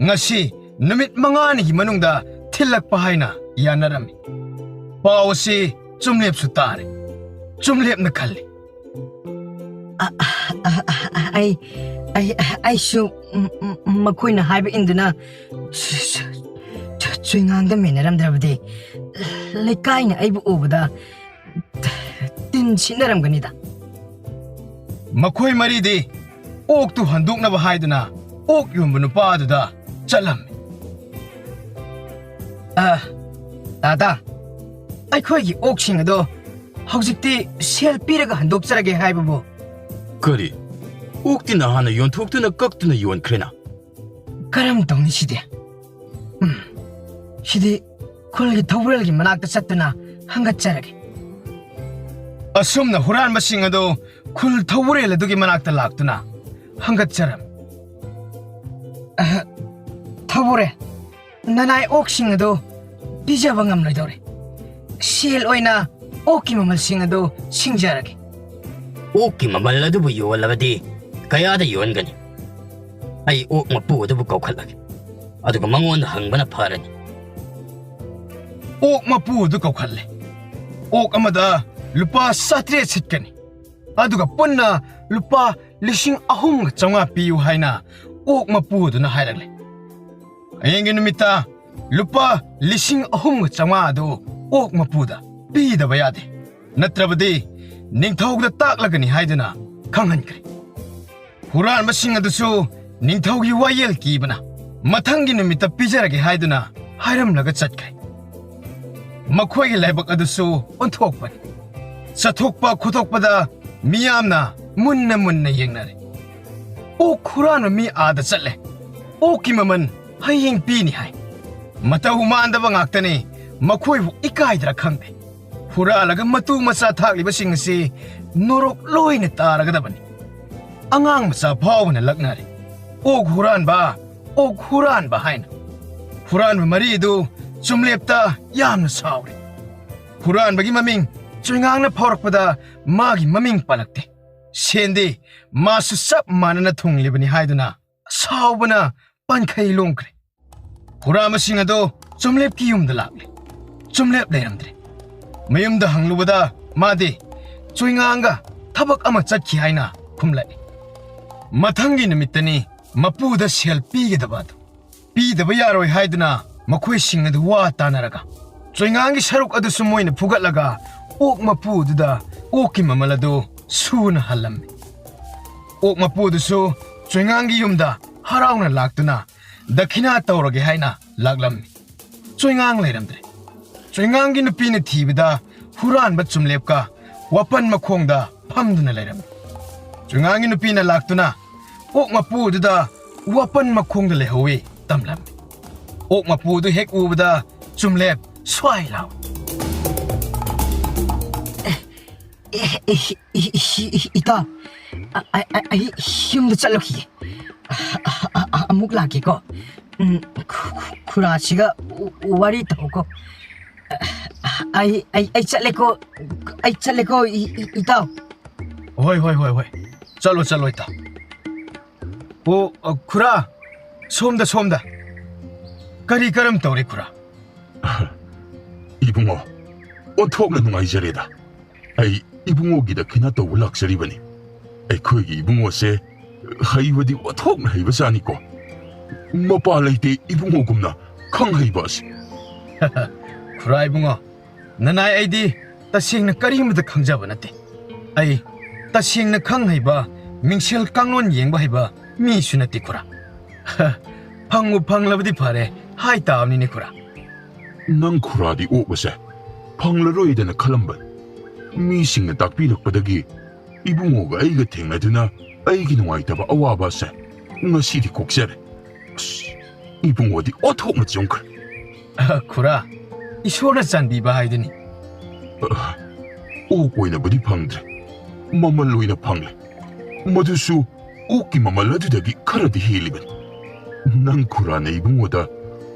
ꯉꯁꯤ ꯅꯨꯃꯤꯠ ꯃꯉꯥꯅꯤꯒꯤ ꯃꯅꯨꯡꯗ ꯊꯤꯜꯂꯛꯄ ꯍꯥꯏꯅ ꯌꯥꯅꯔꯝꯃꯤ꯫ ꯄꯥꯎ ꯑꯁꯤ ꯆꯨꯝꯂꯦꯞꯁꯨ ꯇꯥꯔꯦ꯫ ꯆꯨꯝꯂꯦꯞꯅ ꯈꯜꯂꯤ꯫ ꯑ, ꯑ, ꯑ, ꯑ, ꯑꯩ, ꯑꯩ, ꯑꯩꯁꯨ, ꯎꯝ, ꯎꯝ, ꯃꯈꯣꯏꯅ ꯍꯥꯏꯕ ꯏꯟꯗꯨꯅ ꯆ-, ꯆ-, ꯆ-, ꯆꯣꯏꯉꯥꯡꯗ ꯃꯦꯟꯅꯔꯝꯗ꯭ꯔꯕꯗꯤ ꯂꯩꯀꯥꯏꯅ ꯑꯩꯕꯨ ꯎꯕꯗ ꯇꯤꯟ ꯁꯤꯠꯅꯔꯝꯒꯅꯤꯗ꯫ ꯃꯈꯣꯏ ꯃꯔꯤꯗꯤ ꯑꯣꯛꯇꯨ ꯍꯟꯗꯣꯛꯅꯕ ꯍꯥꯏꯗꯨꯅ ꯑꯣꯛ ꯌꯣꯟꯕ ꯅꯨꯄꯥ ꯑꯗꯨꯗ ꯆꯠꯂꯝꯃꯤ꯫ ꯑ, ꯇꯥꯇꯥ, ꯑꯩꯈꯣꯏꯒꯤ ꯑꯣꯛꯁꯤꯡ ꯑꯗꯣ ꯍꯧꯖꯤꯛꯇꯤ ꯁꯦꯜ ꯄꯤꯔꯒ ꯍꯟꯗꯣꯛꯆꯔꯒꯦ ꯍꯥꯏꯕꯕꯨ? ꯀꯔꯤ? ꯑꯣꯛꯇꯤ ꯅꯍꯥꯟꯅ ꯌꯣꯟꯊꯣꯛꯇꯨꯅ ꯀꯛꯇꯨꯅ ꯌꯣꯟꯈ꯭ꯔꯦꯅ꯫ ꯀꯔꯝ ꯇꯧꯅꯤ ꯁꯤꯗꯤ? ꯎꯝ, ꯁꯤꯗꯤ ꯈꯨꯜꯒꯤ ꯊꯧꯕꯨꯔꯦꯜꯒꯤ ꯃꯅꯥꯛꯇ ꯆꯠꯇꯨꯅ ꯍꯪꯒꯠꯆꯔꯒꯦ꯫ ꯑꯁꯨꯝꯅ ꯍꯨꯔꯥꯟꯕꯁꯤꯡ ꯑꯗꯨ ꯈꯨꯜ ꯊꯧꯕꯨꯔꯦꯜ ꯑꯗꯨꯒꯤ ꯃꯅꯥꯛꯇ ꯂꯥꯛꯇꯨꯅ ꯍꯪꯒꯠꯆꯔꯝꯃꯤ꯫ ꯑꯍ, ꯊꯧꯕꯨꯔꯦꯜ, ꯅꯅꯥꯏ ꯑꯣꯛꯁꯤꯡ ꯑꯗꯨ ꯄꯤꯖꯕ ꯉꯝꯂꯣꯏꯗꯧꯔꯦ꯫ ꯁꯦꯜ ꯑꯣꯏꯅ ꯑꯣꯛꯀꯤ ꯃꯃꯜꯁꯤꯡ ꯑꯗꯨ ꯁꯤꯡꯖꯔꯒꯦ꯫ ꯑꯣꯛꯀꯤ ꯃꯃꯜ ꯑꯗꯨꯕꯨ ꯌꯣꯜꯂꯕꯗꯤ ꯀꯌꯥꯗ ꯌꯣꯟꯒꯅꯤ? ꯑꯩ ꯑꯣꯛ ꯃꯄꯨ ꯑꯗꯨꯕꯨ ꯀꯧꯈꯠꯂꯒꯦ, ꯑꯗꯨꯒ ꯃꯉꯣꯟꯗ ꯍꯪꯕꯅ ꯐꯔꯅꯤ꯫ ꯑꯣꯛ ꯃꯄꯨ ꯑꯗꯨ ꯀꯧꯈꯠꯂꯦ꯫ ꯑꯣꯛ ꯑꯃꯗ ꯂꯨꯄꯥ ꯆꯥꯇ꯭ꯔꯦꯠ ꯁꯤꯠꯀꯅꯤ, ꯑꯗꯨꯒ ꯄꯨꯟꯅ ꯂꯨꯄꯥ ꯂꯤꯁꯤꯡ ꯑꯍꯨꯝꯒ ꯆꯥꯝꯃꯉꯥ ꯄꯤꯌꯨ ꯍꯥꯏꯅ ꯑꯣꯛ ꯃꯄꯨ ꯑꯗꯨꯅ ꯍꯥꯏꯔꯛꯂꯦ꯫ ꯍꯌꯦꯡꯒꯤ ꯅꯨꯃꯤꯠꯇ ꯂꯨꯄꯥ ꯂꯤꯁꯤꯡ ꯑꯍꯨꯝꯒ ꯆꯥꯝꯃꯉꯥ ꯑꯗꯨ ꯑꯣꯛ ꯃꯄꯨꯗ ꯄꯤꯗꯕ ꯌꯥꯗꯦ, ꯅꯠꯇ꯭ꯔꯕꯗꯤ ꯅꯤꯡꯊꯧꯗ ꯇꯥꯛꯂꯒꯅꯤ ꯍꯥꯏꯗꯨꯅ ꯈꯪꯍꯟꯈ꯭ꯔꯦ꯫ ꯍꯨꯔꯥꯟꯕꯁꯤꯡ ꯑꯗꯨꯁꯨ ꯅꯤꯡꯊꯧꯒꯤ ꯋꯥꯌꯦꯜ ꯀꯤꯕꯅ ꯃꯊꯪꯒꯤ ꯅꯨꯃꯤꯠꯇ ꯄꯤꯖꯔꯒꯦ ꯍꯥꯏꯗꯨꯅ ꯍꯥꯏꯔꯝꯂꯒ ꯆꯠꯈ꯭ꯔꯦ꯫ ꯃꯈꯣꯏꯒꯤ ꯂꯥꯏꯕꯛ ꯑꯗꯨꯁꯨ ꯑꯣꯟꯊꯣꯛꯄꯅꯤ꯫ ꯆꯠꯊꯣꯛꯄ ꯈꯣꯠꯇꯣꯛꯄꯗ ꯃꯤꯌꯥꯝꯅ ꯃꯨꯟꯅ ꯃꯨꯟꯅ ꯌꯦꯡꯅꯔꯦ꯫ ꯑꯣꯛ ꯍꯨꯔꯥꯟꯕ ꯃꯤ ꯑꯥꯗ ꯆꯠꯂꯦ꯫ ꯑꯣꯛꯀꯤ ꯃꯃꯜ ꯍꯌꯦꯡ ꯄꯤꯅꯤ ꯍꯥꯏ꯫ ꯃꯇꯧ ꯃꯥꯟꯗꯕ ꯉꯥꯛꯇꯅꯤ꯫ ꯃꯈꯣꯏꯕꯨ ꯏꯀꯥꯏꯗ꯭ꯔꯥ ꯈꯪꯗꯦ꯫ ꯍꯨꯔꯥꯜꯂꯒ ꯃꯇꯨ ꯃꯆꯥ ꯊꯥꯛꯂꯤꯕꯁꯤꯡ ꯑꯁꯤ ꯅꯣꯔꯣꯛ ꯂꯣꯏꯅ ꯇꯥꯔꯒꯗꯕꯅꯤ꯫ ꯑꯉꯥꯡ ꯃꯆꯥ ꯐꯥꯎꯕꯅ ꯂꯛꯅꯔꯦ꯫ "ꯑꯣꯛ ꯍꯨꯔꯥꯟꯕ, ꯑꯣꯛ ꯍꯨꯔꯥꯟꯕ" ꯍꯥꯏꯅ꯫ ꯍꯨꯔꯥꯟꯕ ꯃꯔꯤ ꯑꯗꯨ ꯆꯨꯝꯂꯦꯞꯇ ꯌꯥꯝꯅ ꯁꯥꯎꯔꯦ꯫ ꯍꯨꯔꯥꯟꯕꯒꯤ ꯃꯃꯤꯡ ꯆꯣꯏꯉꯥꯡꯅ ꯐꯥꯎꯔꯛꯄꯗ ꯃꯥꯒꯤ ꯃꯃꯤꯡ ꯄꯜꯂꯛꯇꯦ꯫ ꯁꯦꯟꯗꯤ ꯃꯥꯁꯨ ꯆꯞ ꯃꯥꯟꯅꯅ ꯊꯨꯡꯂꯤꯕꯅꯤ ꯍꯥꯏꯗꯨꯅ ꯁꯥꯎꯕꯅ ꯄꯟꯈꯩ ꯂꯣꯡꯈ꯭ꯔꯦ꯫ ꯍꯨꯔꯥꯟꯕꯁꯤꯡ ꯑꯗꯨ ꯆꯨꯝꯂꯦꯞꯀꯤ ꯌꯨꯝꯗ ꯂꯥꯛꯂꯦ꯫ ꯆꯨꯝꯂꯦꯞ ꯂꯩꯔꯝꯗ꯭ꯔꯦ꯫ ꯃꯌꯨꯝꯗ ꯍꯪꯂꯨꯕꯗ ꯃꯥꯗꯤ ꯆꯣꯏꯉꯥꯡꯒ ꯊꯕꯛ ꯑꯃ ꯆꯠꯈꯤ ꯍꯥꯏꯅ ꯈꯨꯝꯂꯛꯏ꯫ ꯃꯊꯪꯒꯤ ꯅꯨꯃꯤꯠꯇꯅꯤ ꯃꯄꯨꯗ ꯁꯦꯜ ꯄꯤꯒꯗꯕ ꯑꯗꯨ꯫ ꯄꯤꯗꯕ ꯌꯥꯔꯣꯏ ꯍꯥꯏꯗꯨꯅ ꯃꯈꯣꯏꯁꯤꯡ ꯑꯗꯨ ꯋꯥ ꯇꯥꯅꯔꯒ ꯆꯣꯏꯉꯥꯡꯒꯤ ꯁꯔꯨꯛ ꯑꯗꯨꯁꯨ ꯃꯣꯏꯅ ꯐꯨꯒꯠꯂꯒ ꯑꯣꯛ ꯃꯄꯨꯗꯨꯗ ꯑꯣꯛꯀꯤ ꯃꯃꯜ ꯑꯗꯨ ꯁꯨꯅ ꯍꯜꯂꯝꯃꯤ꯫ ꯑꯣꯛ ꯃꯄꯨꯗꯨꯁꯨ ꯆꯣꯏꯉꯥꯡꯒꯤ ꯌꯨꯝꯗ ꯍꯔꯥꯎꯅ ꯂꯥꯛꯇꯨꯅ ꯗꯈꯤꯅꯥ ꯇꯧꯔꯒꯦ ꯍꯥꯏꯅ ꯂꯥꯛꯂꯝꯃꯤ꯫ ꯆꯣꯏꯉꯥꯡ ꯂꯩꯔꯝꯗ꯭ꯔꯦ꯫ ꯆꯣꯏꯉꯥꯡꯒꯤ ꯅꯨꯄꯤꯅ ꯊꯤꯕꯗ ꯍꯨꯔꯥꯟꯕ ꯆꯨꯝꯂꯦꯞꯀ ꯋꯥꯄꯟ ꯃꯈꯣꯡꯗ ꯐꯝꯗꯨꯅ ꯂꯩꯔꯝꯃꯤ꯫ ꯆꯣꯏꯉꯥꯡꯒꯤ ꯅꯨꯄꯤꯅ ꯂꯥꯛꯇꯨꯅ ꯑꯣꯛ ꯃꯄꯨꯗꯨꯗ ꯋꯥꯄꯟ ꯃꯈꯣꯡꯗ ꯂꯩꯍꯧꯋꯤ ꯇꯝꯂꯝꯃꯤ꯫ ꯑꯣꯛ ꯃꯄꯨꯗꯨ ꯍꯦꯛ ꯎꯕꯗ ꯆꯨꯝꯂꯦꯞ ꯁ꯭ꯋꯥꯏ ꯂꯥꯎꯏ꯫ ꯑꯦ, ꯑꯦ, ꯏ-, ꯏ-, ꯏ-, ꯏ-, ꯏꯇꯥꯎ, ꯑ-, ꯑ-, ꯑ-, ꯑꯩ ꯌꯨꯝꯗ ꯆꯠꯂꯨꯈꯤꯒꯦ꯫ ꯑ-, ꯑ-, ꯑ-, ꯑ-, ꯑꯃꯨꯛ ꯂꯥꯛꯀꯦꯀꯣ꯫ ꯎꯝ, ꯈꯨ-, ꯈꯨ-, ꯈꯨꯔꯥꯁꯤꯒ ꯋꯥꯔꯤ ꯇꯧꯀꯣ꯫ ꯑ-, ꯑ-, ꯑꯩ, ꯑꯩ, ꯑꯩ ꯆꯠꯂꯦꯀꯣ, ꯑꯩ ꯆꯠꯂꯦꯀꯣ, ꯏ-, ꯏ-, ꯏꯇꯥꯎ꯫ ꯍꯣꯏ, ꯍꯣꯏ, ꯍꯣꯏ, ꯍꯣꯏ꯫ ꯆꯠꯂꯣ, ꯆꯠꯂꯣ, ꯏꯇꯥꯎ꯫ ꯑꯣ, ꯑ, ꯈꯨꯔꯥ, ꯁꯣꯝꯗ, ꯁꯣꯝꯗ꯫ ꯀꯔꯤ ꯀꯔꯝ ꯇꯧꯔꯤ, ꯈꯨꯔꯥ? ꯏꯕꯨꯡꯉꯣ, ꯑꯣꯟꯊꯣꯛꯅ ꯅꯨꯡꯉꯥꯏꯖꯔꯦꯗ꯫ ꯑꯩ ꯏꯕꯨꯡꯉꯣꯒꯤ ꯗꯈꯤꯅꯥ ꯇꯧꯕ ꯂꯥꯛꯆꯔꯤꯕꯅꯤ꯫ ꯑꯩꯈꯣꯏꯒꯤ ꯏꯕꯨꯡꯉꯣꯁꯦ ꯍꯩꯕꯗꯤ ꯑꯣꯟꯊꯣꯛꯅ ꯍꯩꯕꯖꯥꯠꯅꯤꯀꯣ꯫ ꯃꯄꯥ ꯂꯩꯇꯦ ꯏꯕꯨꯡꯉꯣꯒꯨꯝꯅ ꯈꯪ ꯍꯩꯕ ꯑꯁꯤ꯫ ꯈꯨꯔꯥ ꯏꯕꯨꯡꯉꯣ, ꯅꯅꯥꯏ ꯑꯩꯗꯤ ꯇꯁꯦꯡꯅ ꯀꯔꯤꯃꯠꯇ ꯈꯪꯖꯕ ꯅꯠꯇꯦ꯫ ꯑꯩ ꯇꯁꯦꯡꯅ ꯈꯪ ꯍꯩꯕ, ꯃꯤꯡꯁꯦꯜ ꯀꯥꯡꯂꯣꯟ ꯌꯦꯡꯕ ꯍꯩꯕ ꯃꯤꯁꯨ ꯅꯠꯇꯦ, ꯈꯨꯔꯥ꯫ ꯐꯪꯕꯨ ꯐꯪꯂꯕꯗꯤ ꯐꯔꯦ ꯍꯥꯏ ꯇꯥꯕꯅꯤꯅꯦ, ꯈꯨꯔꯥ꯫ ꯅꯪ ꯈꯨꯔꯥꯗꯤ ꯑꯣꯛ ꯑꯁꯦ ꯐꯪꯂꯔꯣꯏꯗꯅ ꯈꯜꯂꯝꯕꯅꯤ꯫ ꯃꯤꯁꯤꯡꯅ ꯇꯥꯛꯄꯤꯔꯛꯄꯗꯒꯤ ꯏꯕꯨꯡꯉꯣꯒ ꯑꯩꯒ ꯊꯦꯡꯅꯗꯨꯅ ꯑꯩꯒꯤ ꯅꯨꯡꯉꯥꯏꯇꯕ ꯑꯋꯥꯕ ꯑꯁꯦ ꯉꯁꯤꯗꯤ ꯀꯣꯛꯆꯔꯦ꯫ ꯑꯁ, ꯏꯕꯨꯡꯉꯣꯗꯤ ꯑꯣꯟꯊꯣꯛꯅ ꯆꯨꯝꯈ꯭ꯔꯦ꯫ ꯑ, ꯈꯨꯔꯥ, ꯏꯁꯣꯔꯅ ꯆꯥꯟꯕꯤꯕ ꯍꯥꯏꯗꯨꯅꯤ꯫ ꯑ, ꯑꯣꯛ ꯑꯣꯏꯅꯕꯨꯗꯤ ꯐꯪꯗ꯭ꯔꯦ, ꯃꯃꯜ ꯑꯣꯏꯅ ꯐꯪꯂꯦ꯫ ꯃꯗꯨꯁꯨ ꯑꯣꯛꯀꯤ ꯃꯃꯜ ꯑꯗꯨꯗꯒꯤ ꯈꯔꯗꯤ ꯍꯦꯜꯂꯤꯕꯅꯤ꯫ ꯅꯪ ꯈꯨꯔꯥꯅ ꯏꯕꯨꯡꯉꯣꯗ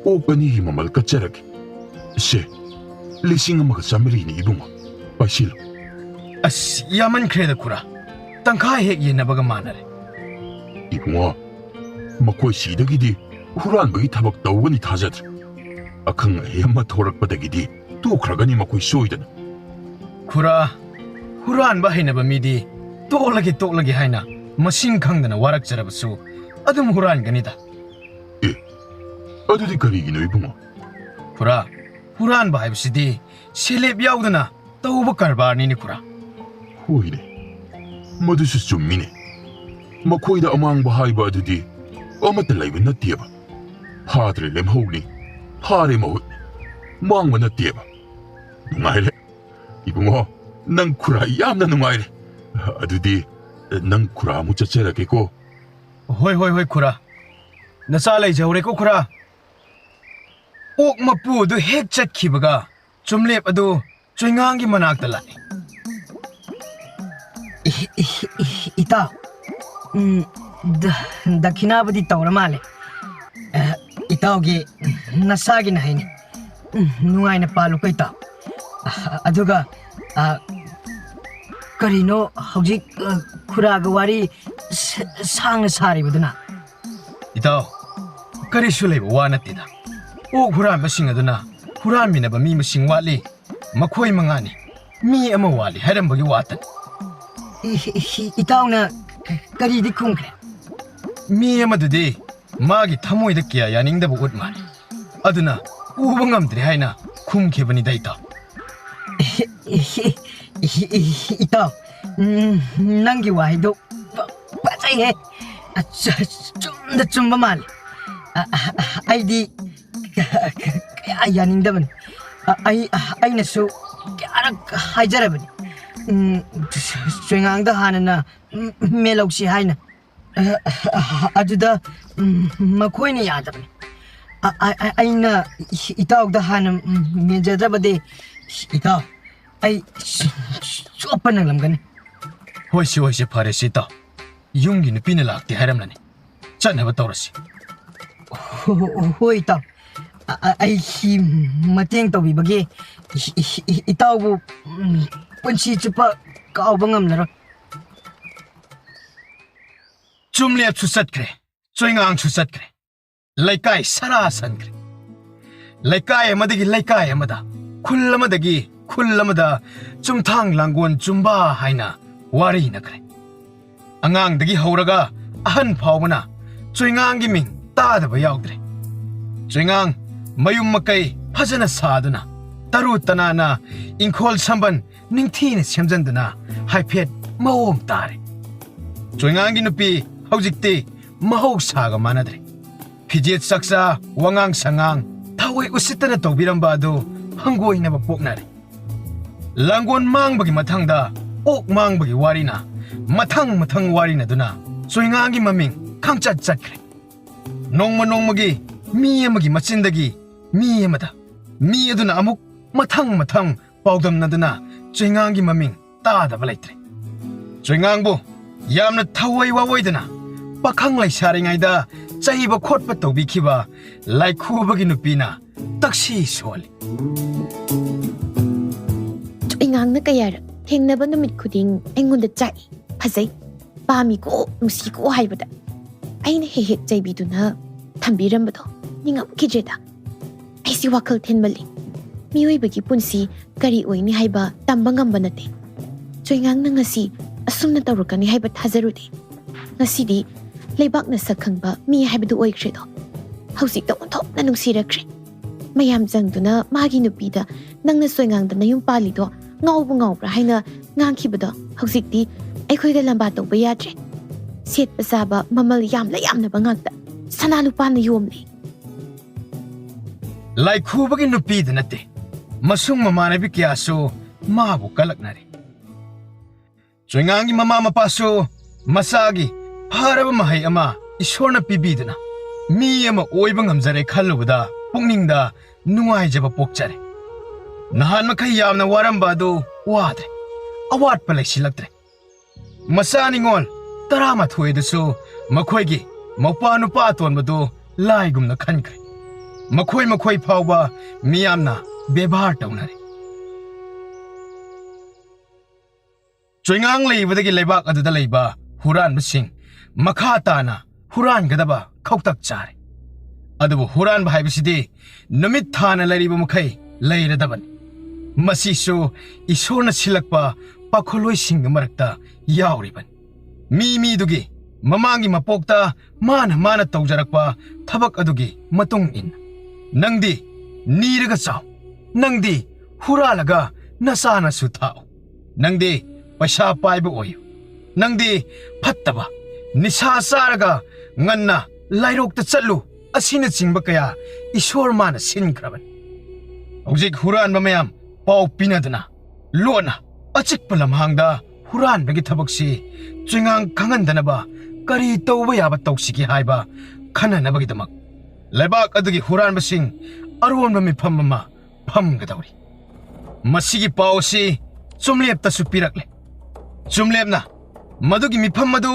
ꯑꯣꯛ ꯑꯅꯤꯒꯤ ꯃꯃꯜ ꯀꯠꯆꯔꯒꯦ꯫ ꯁꯦ, ꯂꯤꯁꯤꯡ ꯑꯃꯒ ꯆꯥꯃꯔꯤꯅꯤ ꯏꯕꯨꯡꯉꯣ, ꯄꯥꯏꯁꯤꯜꯂꯨ꯫ ꯑꯁ, ꯌꯥꯝꯃꯟꯈ꯭ꯔꯦꯗ ꯈꯨꯔꯥ, ꯇꯪꯈꯥꯏ ꯍꯦꯛ ꯌꯦꯟꯅꯕꯒ ꯃꯥꯟꯅꯔꯦ꯫ ꯏꯕꯨꯡꯉꯣ, ꯃꯈꯣꯏ ꯁꯤꯗꯒꯤꯗꯤ ꯍꯨꯔꯥꯟꯕꯒꯤ ꯊꯕꯛ ꯇꯧꯒꯅꯤ ꯊꯥꯖꯗ꯭ꯔꯦ꯫ ꯑꯈꯪ ꯑꯍꯩ ꯑꯃ ꯊꯣꯔꯛꯄꯗꯒꯤꯗꯤ ꯇꯣꯛꯈ꯭ꯔꯒꯅꯤ ꯃꯈꯣꯏ ꯁꯣꯏꯗꯅ꯫ ꯈꯨꯔꯥ, ꯍꯨꯔꯥꯟꯕ ꯍꯩꯅꯕ ꯃꯤꯗꯤ ꯇꯣꯛꯂꯒꯦ, ꯇꯣꯛꯂꯒꯦ ꯍꯥꯏꯅ ꯃꯁꯤꯡ ꯈꯪꯗꯅ ꯋꯥꯔꯛꯆꯔꯕꯁꯨ ꯑꯗꯨꯝ ꯍꯨꯔꯥꯟꯒꯅꯤꯗ꯫ ꯑꯦ, ꯑꯗꯨꯗꯤ ꯀꯔꯤꯒꯤꯅꯣ ꯏꯕꯨꯡꯉꯣ? ꯈꯨꯔꯥ, ꯍꯨꯔꯥꯟꯕ ꯍꯥꯏꯕꯁꯤꯗꯤ ꯁꯦꯂꯦꯞ ꯌꯥꯎꯗꯅ ꯇꯧꯕ ꯀꯔꯕꯥꯔꯅꯤꯅꯦ ꯈꯨꯔꯥ꯫ ꯍꯣꯏꯅꯦ, ꯃꯗꯨꯁꯨ ꯆꯨꯝꯃꯤꯅꯦ꯫ ꯃꯈꯣꯏꯗ ꯑꯃꯥꯡꯕ ꯍꯥꯏꯕ ꯑꯗꯨꯗꯤ ꯑꯃꯠꯇ ꯂꯩꯕ ꯅꯠꯇꯦꯕ꯫ ꯐꯥꯗ꯭ꯔꯦ ꯂꯦꯝꯍꯧꯅꯤ, ꯐꯥꯔꯦ ꯃꯍꯨꯠꯅꯤ, ꯃꯥꯡꯕ ꯅꯠꯇꯦꯕ꯫ ꯅꯨꯡꯉꯥꯏꯔꯦ ꯏꯕꯨꯡꯉꯣ, ꯅꯪ ꯈꯨꯔꯥ ꯌꯥꯝꯅ ꯅꯨꯡꯉꯥꯏꯔꯦ꯫ ꯑꯗꯨꯗꯤ ꯅꯪ ꯈꯨꯔꯥ ꯑꯃꯨꯛ ꯆꯠꯆꯔꯒꯦꯀꯣ꯫ ꯍꯣꯏ, ꯍꯣꯏ, ꯍꯣꯏ, ꯈꯨꯔꯥ꯫ ꯅꯆꯥ ꯂꯩꯖꯍꯧꯔꯦꯀꯣ, ꯈꯨꯔꯥ꯫ ꯑꯣꯛ ꯃꯄꯨ ꯑꯗꯨ ꯍꯦꯛ ꯆꯠꯈꯤꯕꯒ ꯆꯨꯝꯂꯦꯞ ꯑꯗꯨ ꯆꯣꯏꯉꯥꯡꯒꯤ ꯃꯅꯥꯛꯇ ꯂꯥꯛꯏ꯫ ꯏ-, ꯏ-, ꯏ-, ꯏꯇꯥꯎ, ꯎꯝ, ꯗ-, ꯗꯈꯤꯅꯥꯕꯨꯗꯤ ꯇꯧꯔ ꯃꯥꯜꯂꯦ꯫ ꯑ, ꯏꯇꯥꯎꯒꯤ ꯅꯁꯥꯒꯤꯅ ꯍꯩꯅꯤ꯫ ꯎꯝ, ꯅꯨꯡꯉꯥꯏꯅ ꯄꯥꯜꯂꯨꯀꯣ ꯏꯇꯥꯎ꯫ ꯑ, ꯑꯗꯨꯒ, ꯑ, ꯀꯔꯤꯅꯣ ꯍꯧꯖꯤꯛ, ꯑ, ꯈꯨꯔꯥꯒ ꯋꯥꯔꯤ ꯁ-, ꯁꯥꯡꯅ ꯁꯥꯔꯤꯕꯗꯨꯅ? ꯏꯇꯥꯎ, ꯀꯔꯤꯁꯨ ꯂꯩꯕ ꯋꯥ ꯅꯠꯇꯦꯗ꯫ ꯑꯣꯛ ꯍꯨꯔꯥꯟꯕꯁꯤꯡ ꯑꯗꯨꯅ ꯍꯨꯔꯥꯟꯃꯤꯟꯅꯕ ꯃꯤ ꯃꯁꯤꯡ ꯋꯥꯠꯂꯤ, ꯃꯈꯣꯏ ꯃꯉꯥꯅꯤ, ꯃꯤ ꯑꯃ ꯋꯥꯠꯂꯤ ꯍꯥꯏꯔꯝꯕꯒꯤ ꯋꯥꯇꯅꯤ꯫ ꯏ-, ꯏ-, ꯏꯇꯥꯎꯅ ꯀꯔꯤꯗꯤ ꯈꯨꯝꯈ꯭ꯔꯦ? ꯃꯤ ꯑꯃꯗꯨꯗꯤ ꯃꯥꯒꯤ ꯊꯃꯣꯏꯗ ꯀꯌꯥ ꯌꯥꯅꯤꯡꯗꯕ ꯎꯠ ꯃꯥꯜꯂꯤ꯫ ꯑꯗꯨꯅ ꯎꯕ ꯉꯝꯗ꯭ꯔꯦ ꯍꯥꯏꯅ ꯈꯨꯝꯈꯤꯕꯅꯤꯗ, ꯏꯇꯥꯎ꯫ ꯏ-, ꯏ-, ꯏ-, ꯏ-, ꯏꯇꯥꯎ, ꯎꯝ, ꯅꯪꯒꯤ ꯋꯥꯍꯩꯗꯣ ꯐ-, ꯐꯖꯩꯍꯦ꯫ ꯑꯆ-, ꯆꯨꯝꯗ ꯆꯨꯝꯕ ꯃꯥꯜꯂꯤ꯫ ꯑ-, ꯑ-, ꯑ-, ꯑꯩꯗꯤ ꯀ-, ꯀ-, ꯀꯌꯥ ꯌꯥꯅꯤꯡꯗꯕꯅꯤ꯫ ꯑ-, ꯑꯩ, ꯑꯩꯅꯁꯨ ꯀꯌꯥꯔꯛ ꯍꯥꯏꯖꯔꯕꯅꯤ꯫ ꯎꯝ, ꯆꯣꯏꯉꯥꯡꯗ ꯍꯥꯟꯅꯅ, ꯎꯝ, ꯃꯦꯜꯍꯧꯁꯤ ꯍꯥꯏꯅ꯫ ꯑ, ꯑ, ꯑꯗꯨꯗ, ꯎꯝ, ꯃꯈꯣꯏꯅ ꯌꯥꯗꯕꯅꯤ꯫ ꯑ-, ꯑ-, ꯑ-, ꯑꯩꯅ ꯏꯇꯥꯎꯗ ꯍꯥꯟꯅ, ꯎꯝ, ꯃꯦꯟꯖꯗ꯭ꯔꯕꯗꯤ, ꯏꯇꯥꯎ, ꯑꯩ ꯆꯣꯞꯄ ꯅꯪꯂꯝꯒꯅꯤ꯫ ꯍꯣꯏꯁꯦ, ꯍꯣꯏꯁꯦ, ꯐꯔꯦꯁꯦ, ꯏꯇꯥꯎ꯫ ꯌꯨꯝꯒꯤ ꯅꯨꯄꯤꯅ ꯂꯥꯛꯇꯦ ꯍꯥꯏꯔꯝꯂꯅꯤ꯫ ꯆꯠꯅꯕ ꯇꯧꯔꯁꯤ꯫ ꯍꯣ-, ꯍꯣ-, ꯍꯣꯏ, ꯏꯇꯥꯎ꯫ ꯑ-, ꯑ-, ꯑꯩꯒꯤ ꯃꯇꯦꯡ ꯇꯧꯕꯤꯕꯒꯤ ꯏ-, ꯏ-, ꯏ-, ꯏꯇꯥꯎꯕꯨ, ꯎꯝ, ꯄꯨꯟꯁꯤ ꯆꯨꯞꯄ ꯀꯥꯎꯕ ꯉꯝꯂꯔꯣꯏ꯫ ꯆꯨꯝꯂꯦꯞꯁꯨ ꯆꯠꯈ꯭ꯔꯦ, ꯆꯣꯏꯉꯥꯡꯁꯨ ꯆꯠꯈ꯭ꯔꯦ꯫ ꯂꯩꯀꯥꯏ ꯁꯔꯥ ꯁꯟꯈ꯭ꯔꯦ꯫ ꯂꯩꯀꯥꯏ ꯑꯃꯗꯒꯤ ꯂꯩꯀꯥꯏ ꯑꯃꯗ, ꯈꯨꯜ ꯑꯃꯗꯒꯤ ꯈꯨꯜ ꯑꯃꯗ ꯆꯨꯝꯊꯥꯡ ꯂꯥꯡꯒꯣꯜ ꯆꯨꯝꯕ ꯍꯥꯏꯅ ꯋꯥꯔꯤꯅꯈ꯭ꯔꯦ꯫ ꯑꯉꯥꯡꯗꯒꯤ ꯍꯧꯔꯒ ꯑꯍꯟ ꯐꯥꯎꯕꯅ ꯆꯣꯏꯉꯥꯡꯒꯤ ꯃꯤꯡ ꯇꯥꯗꯕ ꯌꯥꯎꯗ꯭ꯔꯦ꯫ ꯆꯣꯏꯉꯥꯡ ꯃꯌꯨꯝ ꯃꯀꯩ ꯐꯖꯅ ꯁꯥꯗꯨꯅ, ꯇꯔꯨ ꯇꯅꯥꯟꯅ ꯏꯪꯈꯣꯜ ꯁꯝꯕꯟ ꯅꯤꯡꯊꯤꯅ ꯁꯦꯝꯖꯤꯟꯗꯨꯅ ꯍꯥꯏꯐꯦꯠ ꯃꯑꯣꯡ ꯇꯥꯔꯦ꯫ ꯆꯣꯏꯉꯥꯡꯒꯤ ꯅꯨꯄꯤ ꯍꯧꯖꯤꯛꯇꯤ ꯃꯍꯧꯁꯥꯒ ꯃꯥꯟꯅꯗ꯭ꯔꯦ꯫ ꯐꯤꯖꯦꯠ ꯆꯛꯆꯥ, ꯋꯥꯉꯥꯡ ꯁꯉꯥꯡ, ꯊꯑꯣꯏ ꯎꯁꯤꯠꯇꯅ ꯇꯧꯕꯤꯔꯝꯕ ꯑꯗꯨ ꯍꯪꯒꯣꯏꯅꯕ ꯄꯣꯛꯅꯔꯦ꯫ ꯂꯥꯡꯒꯣꯜ ꯃꯥꯡꯕꯒꯤ ꯃꯊꯪꯗ ꯑꯣꯛ ꯃꯥꯡꯕꯒꯤ ꯋꯥꯔꯤꯅ ꯃꯊꯪ ꯃꯊꯪ ꯋꯥꯔꯤꯅꯗꯨꯅ ꯆꯣꯏꯉꯥꯡꯒꯤ ꯃꯃꯤꯡ ꯈꯪꯆꯠ ꯆꯠꯈ꯭ꯔꯦ꯫ ꯅꯣꯡꯃ ꯅꯣꯡꯃꯒꯤ ꯃꯤ ꯑꯃꯒꯤ ꯃꯆꯤꯟꯗꯒꯤ ꯃꯤ ꯑꯃꯗ, ꯃꯤ ꯑꯗꯨꯅ ꯑꯃꯨꯛ ꯃꯊꯪ ꯃꯊꯪ ꯄꯥꯎꯗꯝꯅꯗꯨꯅ ꯆꯣꯏꯉꯥꯡꯒꯤ ꯃꯃꯤꯡ ꯇꯥꯗꯕ ꯂꯩꯇ꯭ꯔꯦ꯫ ꯆꯣꯏꯉꯥꯡꯕꯨ ꯌꯥꯝꯅ ꯊꯋꯥꯏ ꯋꯥꯋꯣꯏꯗꯅ ꯄꯥꯈꯪ ꯂꯩꯁꯥꯔꯤꯉꯩꯗ ꯆꯩꯕ ꯈꯣꯠꯄ ꯇꯧꯕꯤꯈꯤꯕ ꯂꯥꯏꯈꯨꯕꯒꯤ ꯅꯨꯄꯤꯅ ꯇꯛꯁꯤ ꯁꯣꯜꯂꯤ꯫ ꯆꯣꯏꯉꯥꯡꯅ ꯀꯌꯥꯔꯛ ꯊꯦꯡꯅꯕ ꯅꯨꯃꯤꯠ ꯈꯨꯗꯤꯡ ꯑꯩꯉꯣꯟꯗ ꯆꯥꯛꯏ, ꯐꯖꯩ, ꯄꯥꯝꯃꯤꯀꯣ, ꯅꯨꯡꯁꯤꯀꯣ ꯍꯥꯏꯕꯗ ꯑꯩꯅ ꯍꯦꯛ ꯍꯦꯛ ꯆꯩꯕꯤꯗꯨꯅ ꯊꯝꯕꯤꯔꯝꯕꯗꯣ ꯅꯤꯡꯉꯝꯈꯤꯗ꯭ꯔꯦꯗ꯫ ꯑꯩꯁꯤ ꯋꯥꯈꯜ ꯊꯦꯟꯃꯜꯂꯤ꯫ ꯃꯤꯑꯣꯏꯕꯒꯤ ꯄꯨꯟꯁꯤ ꯀꯔꯤ ꯑꯣꯏꯅꯤ ꯍꯥꯏꯕ ꯇꯝꯕ ꯉꯝꯕ ꯅꯠꯇꯦ꯫ ꯆꯣꯏꯉꯥꯡꯅ ꯉꯁꯤ ꯑꯁꯨꯝꯅ ꯇꯧꯔꯛꯀꯅꯤ ꯍꯥꯏꯕ ꯊꯥꯖꯔꯨꯗꯦ꯫ ꯉꯁꯤꯗꯤ ꯂꯩꯕꯥꯛꯅ ꯁꯛ ꯈꯪꯕ ꯃꯤ ꯍꯥꯏꯕꯗꯨ ꯑꯣꯏꯈ꯭ꯔꯦꯗꯣ꯫ ꯍꯧꯖꯤꯛꯇ ꯑꯣꯟꯊꯣꯛꯅ ꯅꯨꯡꯁꯤꯔꯛꯈ꯭ꯔꯦ꯫ ꯃꯌꯥꯝ ꯆꯪꯗꯨꯅ ꯃꯥꯒꯤ ꯅꯨꯄꯤꯗ "ꯅꯪꯅ ꯆꯣꯏꯉꯥꯡꯗ ꯅꯌꯨꯝ ꯄꯥꯜꯂꯤꯗꯣ ꯉꯥꯎꯕ ꯉꯥꯎꯕ꯭ꯔꯥ?" ꯍꯥꯏꯅ ꯉꯥꯡꯈꯤꯕꯗꯣ ꯍꯧꯖꯤꯛꯇꯤ ꯑꯩꯈꯣꯏꯒ ꯂꯝꯕꯥ ꯇꯧꯕ ꯌꯥꯗ꯭ꯔꯦ꯫ ꯁꯦꯠꯄ ꯆꯥꯕ ꯃꯃꯜ ꯌꯥꯝꯂ ꯌꯥꯝꯂꯕ ꯉꯥꯛꯇ ꯁꯅꯥ ꯂꯨꯄꯥꯅ ꯌꯣꯝꯂꯦ꯫ ꯂꯥꯏꯈꯨꯕꯒꯤ ꯅꯨꯄꯤꯗ ꯅꯠꯇꯦ, ꯃꯁꯨꯡ ꯃꯃꯥꯟꯅꯕꯤ ꯀꯌꯥꯁꯨ ꯃꯥꯕꯨ ꯀꯂꯛꯅꯔꯦ꯫ ꯆꯣꯏꯉꯥꯡꯒꯤ ꯃꯃꯥ ꯃꯄꯥꯁꯨ ꯃꯆꯥꯒꯤ ꯐꯔꯕ ꯃꯍꯩ ꯑꯃ ꯏꯁꯣꯔꯅ ꯄꯤꯕꯤꯗꯨꯅ ꯃꯤ ꯑꯃ ꯑꯣꯏꯕ ꯉꯝꯖꯔꯦ ꯈꯜꯂꯨꯕꯗ ꯄꯨꯛꯅꯤꯡꯗ ꯅꯨꯡꯉꯥꯏꯖꯕ ꯄꯣꯛꯆꯔꯦ꯫ ꯅꯍꯥꯟ ꯃꯈꯩ ꯌꯥꯝꯅ ꯋꯥꯔꯝꯕ ꯑꯗꯨ ꯋꯥꯗ꯭ꯔꯦ, ꯑꯋꯥꯠꯄ ꯂꯩꯁꯤꯜꯂꯛꯇ꯭ꯔꯦ꯫ ꯃꯆꯥ ꯅꯤꯉꯣꯜ ꯇꯔꯥꯃꯥꯊꯣꯏꯗꯁꯨ ꯃꯈꯣꯏꯒꯤ ꯃꯧꯄ꯭ꯋꯥ ꯅꯨꯄꯥ ꯑꯇꯣꯟꯕꯗꯨ ꯂꯥꯏꯒꯨꯝꯅ ꯈꯟꯈ꯭ꯔꯦ꯫ ꯃꯈꯣꯏ ꯃꯈꯣꯏ ꯐꯥꯎꯕ ꯃꯤꯌꯥꯝꯅ ꯕꯦꯕꯥꯔ ꯇꯧꯅꯔꯦ꯫ ꯆꯣꯏꯉꯥꯡ ꯂꯩꯕꯗꯒꯤ ꯂꯩꯕꯥꯛ ꯑꯗꯨꯗ ꯂꯩꯕ ꯍꯨꯔꯥꯟꯕꯁꯤꯡ ꯃꯈꯥ ꯇꯥꯅ ꯍꯨꯔꯥꯟꯒꯗꯕ ꯈꯧꯇꯛ ꯆꯥꯔꯦ꯫ ꯑꯗꯨꯕꯨ ꯍꯨꯔꯥꯟꯕ ꯍꯥꯏꯕꯁꯤꯗꯤ ꯅꯨꯃꯤꯠ ꯊꯥꯅ ꯂꯩꯔꯤꯕ ꯃꯈꯩ ꯂꯩꯔꯗꯕꯅꯤ꯫ ꯃꯁꯤꯁꯨ ꯏꯁꯣꯔꯅ ꯁꯤꯜꯂꯛꯄ ꯄꯥꯈꯣꯜꯂꯣꯏꯁꯤꯡꯒꯤ ꯃꯔꯛꯇ ꯌꯥꯎꯔꯤꯕꯅꯤ꯫ ꯃꯤ ꯃꯤꯗꯨꯒꯤ ꯃꯃꯥꯡꯒꯤ ꯃꯄꯣꯛꯇ ꯃꯥꯅ ꯃꯥꯅ ꯇꯧꯖꯔꯛꯄ ꯊꯕꯛ ꯑꯗꯨꯒꯤ ꯃꯇꯨꯡ ꯏꯟꯅ꯫ ꯅꯪꯗꯤ ꯅꯤꯔꯒ ꯆꯥꯎ, ꯅꯪꯗꯤ ꯍꯨꯔꯥꯜꯂꯒ ꯅꯆꯥꯅꯁꯨ ꯊꯥꯛꯎ, ꯅꯪꯗꯤ ꯄꯩꯁꯥ ꯄꯥꯏꯕ ꯑꯣꯏꯌꯨ, ꯅꯪꯗꯤ ꯐꯠꯇꯕ, ꯅꯤꯁꯥ ꯆꯥꯔꯒ ꯉꯟꯅ ꯂꯥꯏꯔꯣꯛꯇ ꯆꯠꯂꯨ ꯑꯁꯤꯅꯆꯤꯡꯕ ꯀꯌꯥ ꯏꯁꯣꯔ ꯃꯥꯅ ꯁꯤꯟꯈ꯭ꯔꯕꯅꯤ꯫ ꯍꯧꯖꯤꯛ ꯍꯨꯔꯥꯟꯕ ꯃꯌꯥꯝ ꯄꯥꯎ ꯄꯤꯅꯗꯨꯅ ꯂꯣꯟꯅ ꯑꯆꯤꯛꯄ ꯂꯝꯍꯥꯡꯗ ꯍꯨꯔꯥꯟꯕꯒꯤ ꯊꯕꯛꯁꯤ ꯆꯣꯏꯉꯥꯡ ꯈꯪꯍꯟꯗꯅꯕ ꯀꯔꯤ ꯇꯧꯕ ꯌꯥꯕ ꯇꯧꯁꯤꯒꯦ ꯍꯥꯏꯕ ꯈꯟꯅꯅꯕꯒꯤꯗꯃꯛ ꯂꯩꯕꯥꯛ ꯑꯗꯨꯒꯤ ꯍꯨꯔꯥꯟꯕꯁꯤꯡ ꯑꯔꯣꯟꯕ ꯃꯤꯐꯝ ꯑꯃ ꯐꯝꯒꯗꯧꯔꯤ꯫ ꯃꯁꯤꯒꯤ ꯄꯥꯎ ꯑꯁꯤ ꯆꯨꯝꯂꯦꯞꯇꯁꯨ ꯄꯤꯔꯛꯂꯦ꯫ ꯆꯨꯝꯂꯦꯞꯅ ꯃꯗꯨꯒꯤ ꯃꯤꯐꯝ ꯑꯗꯨ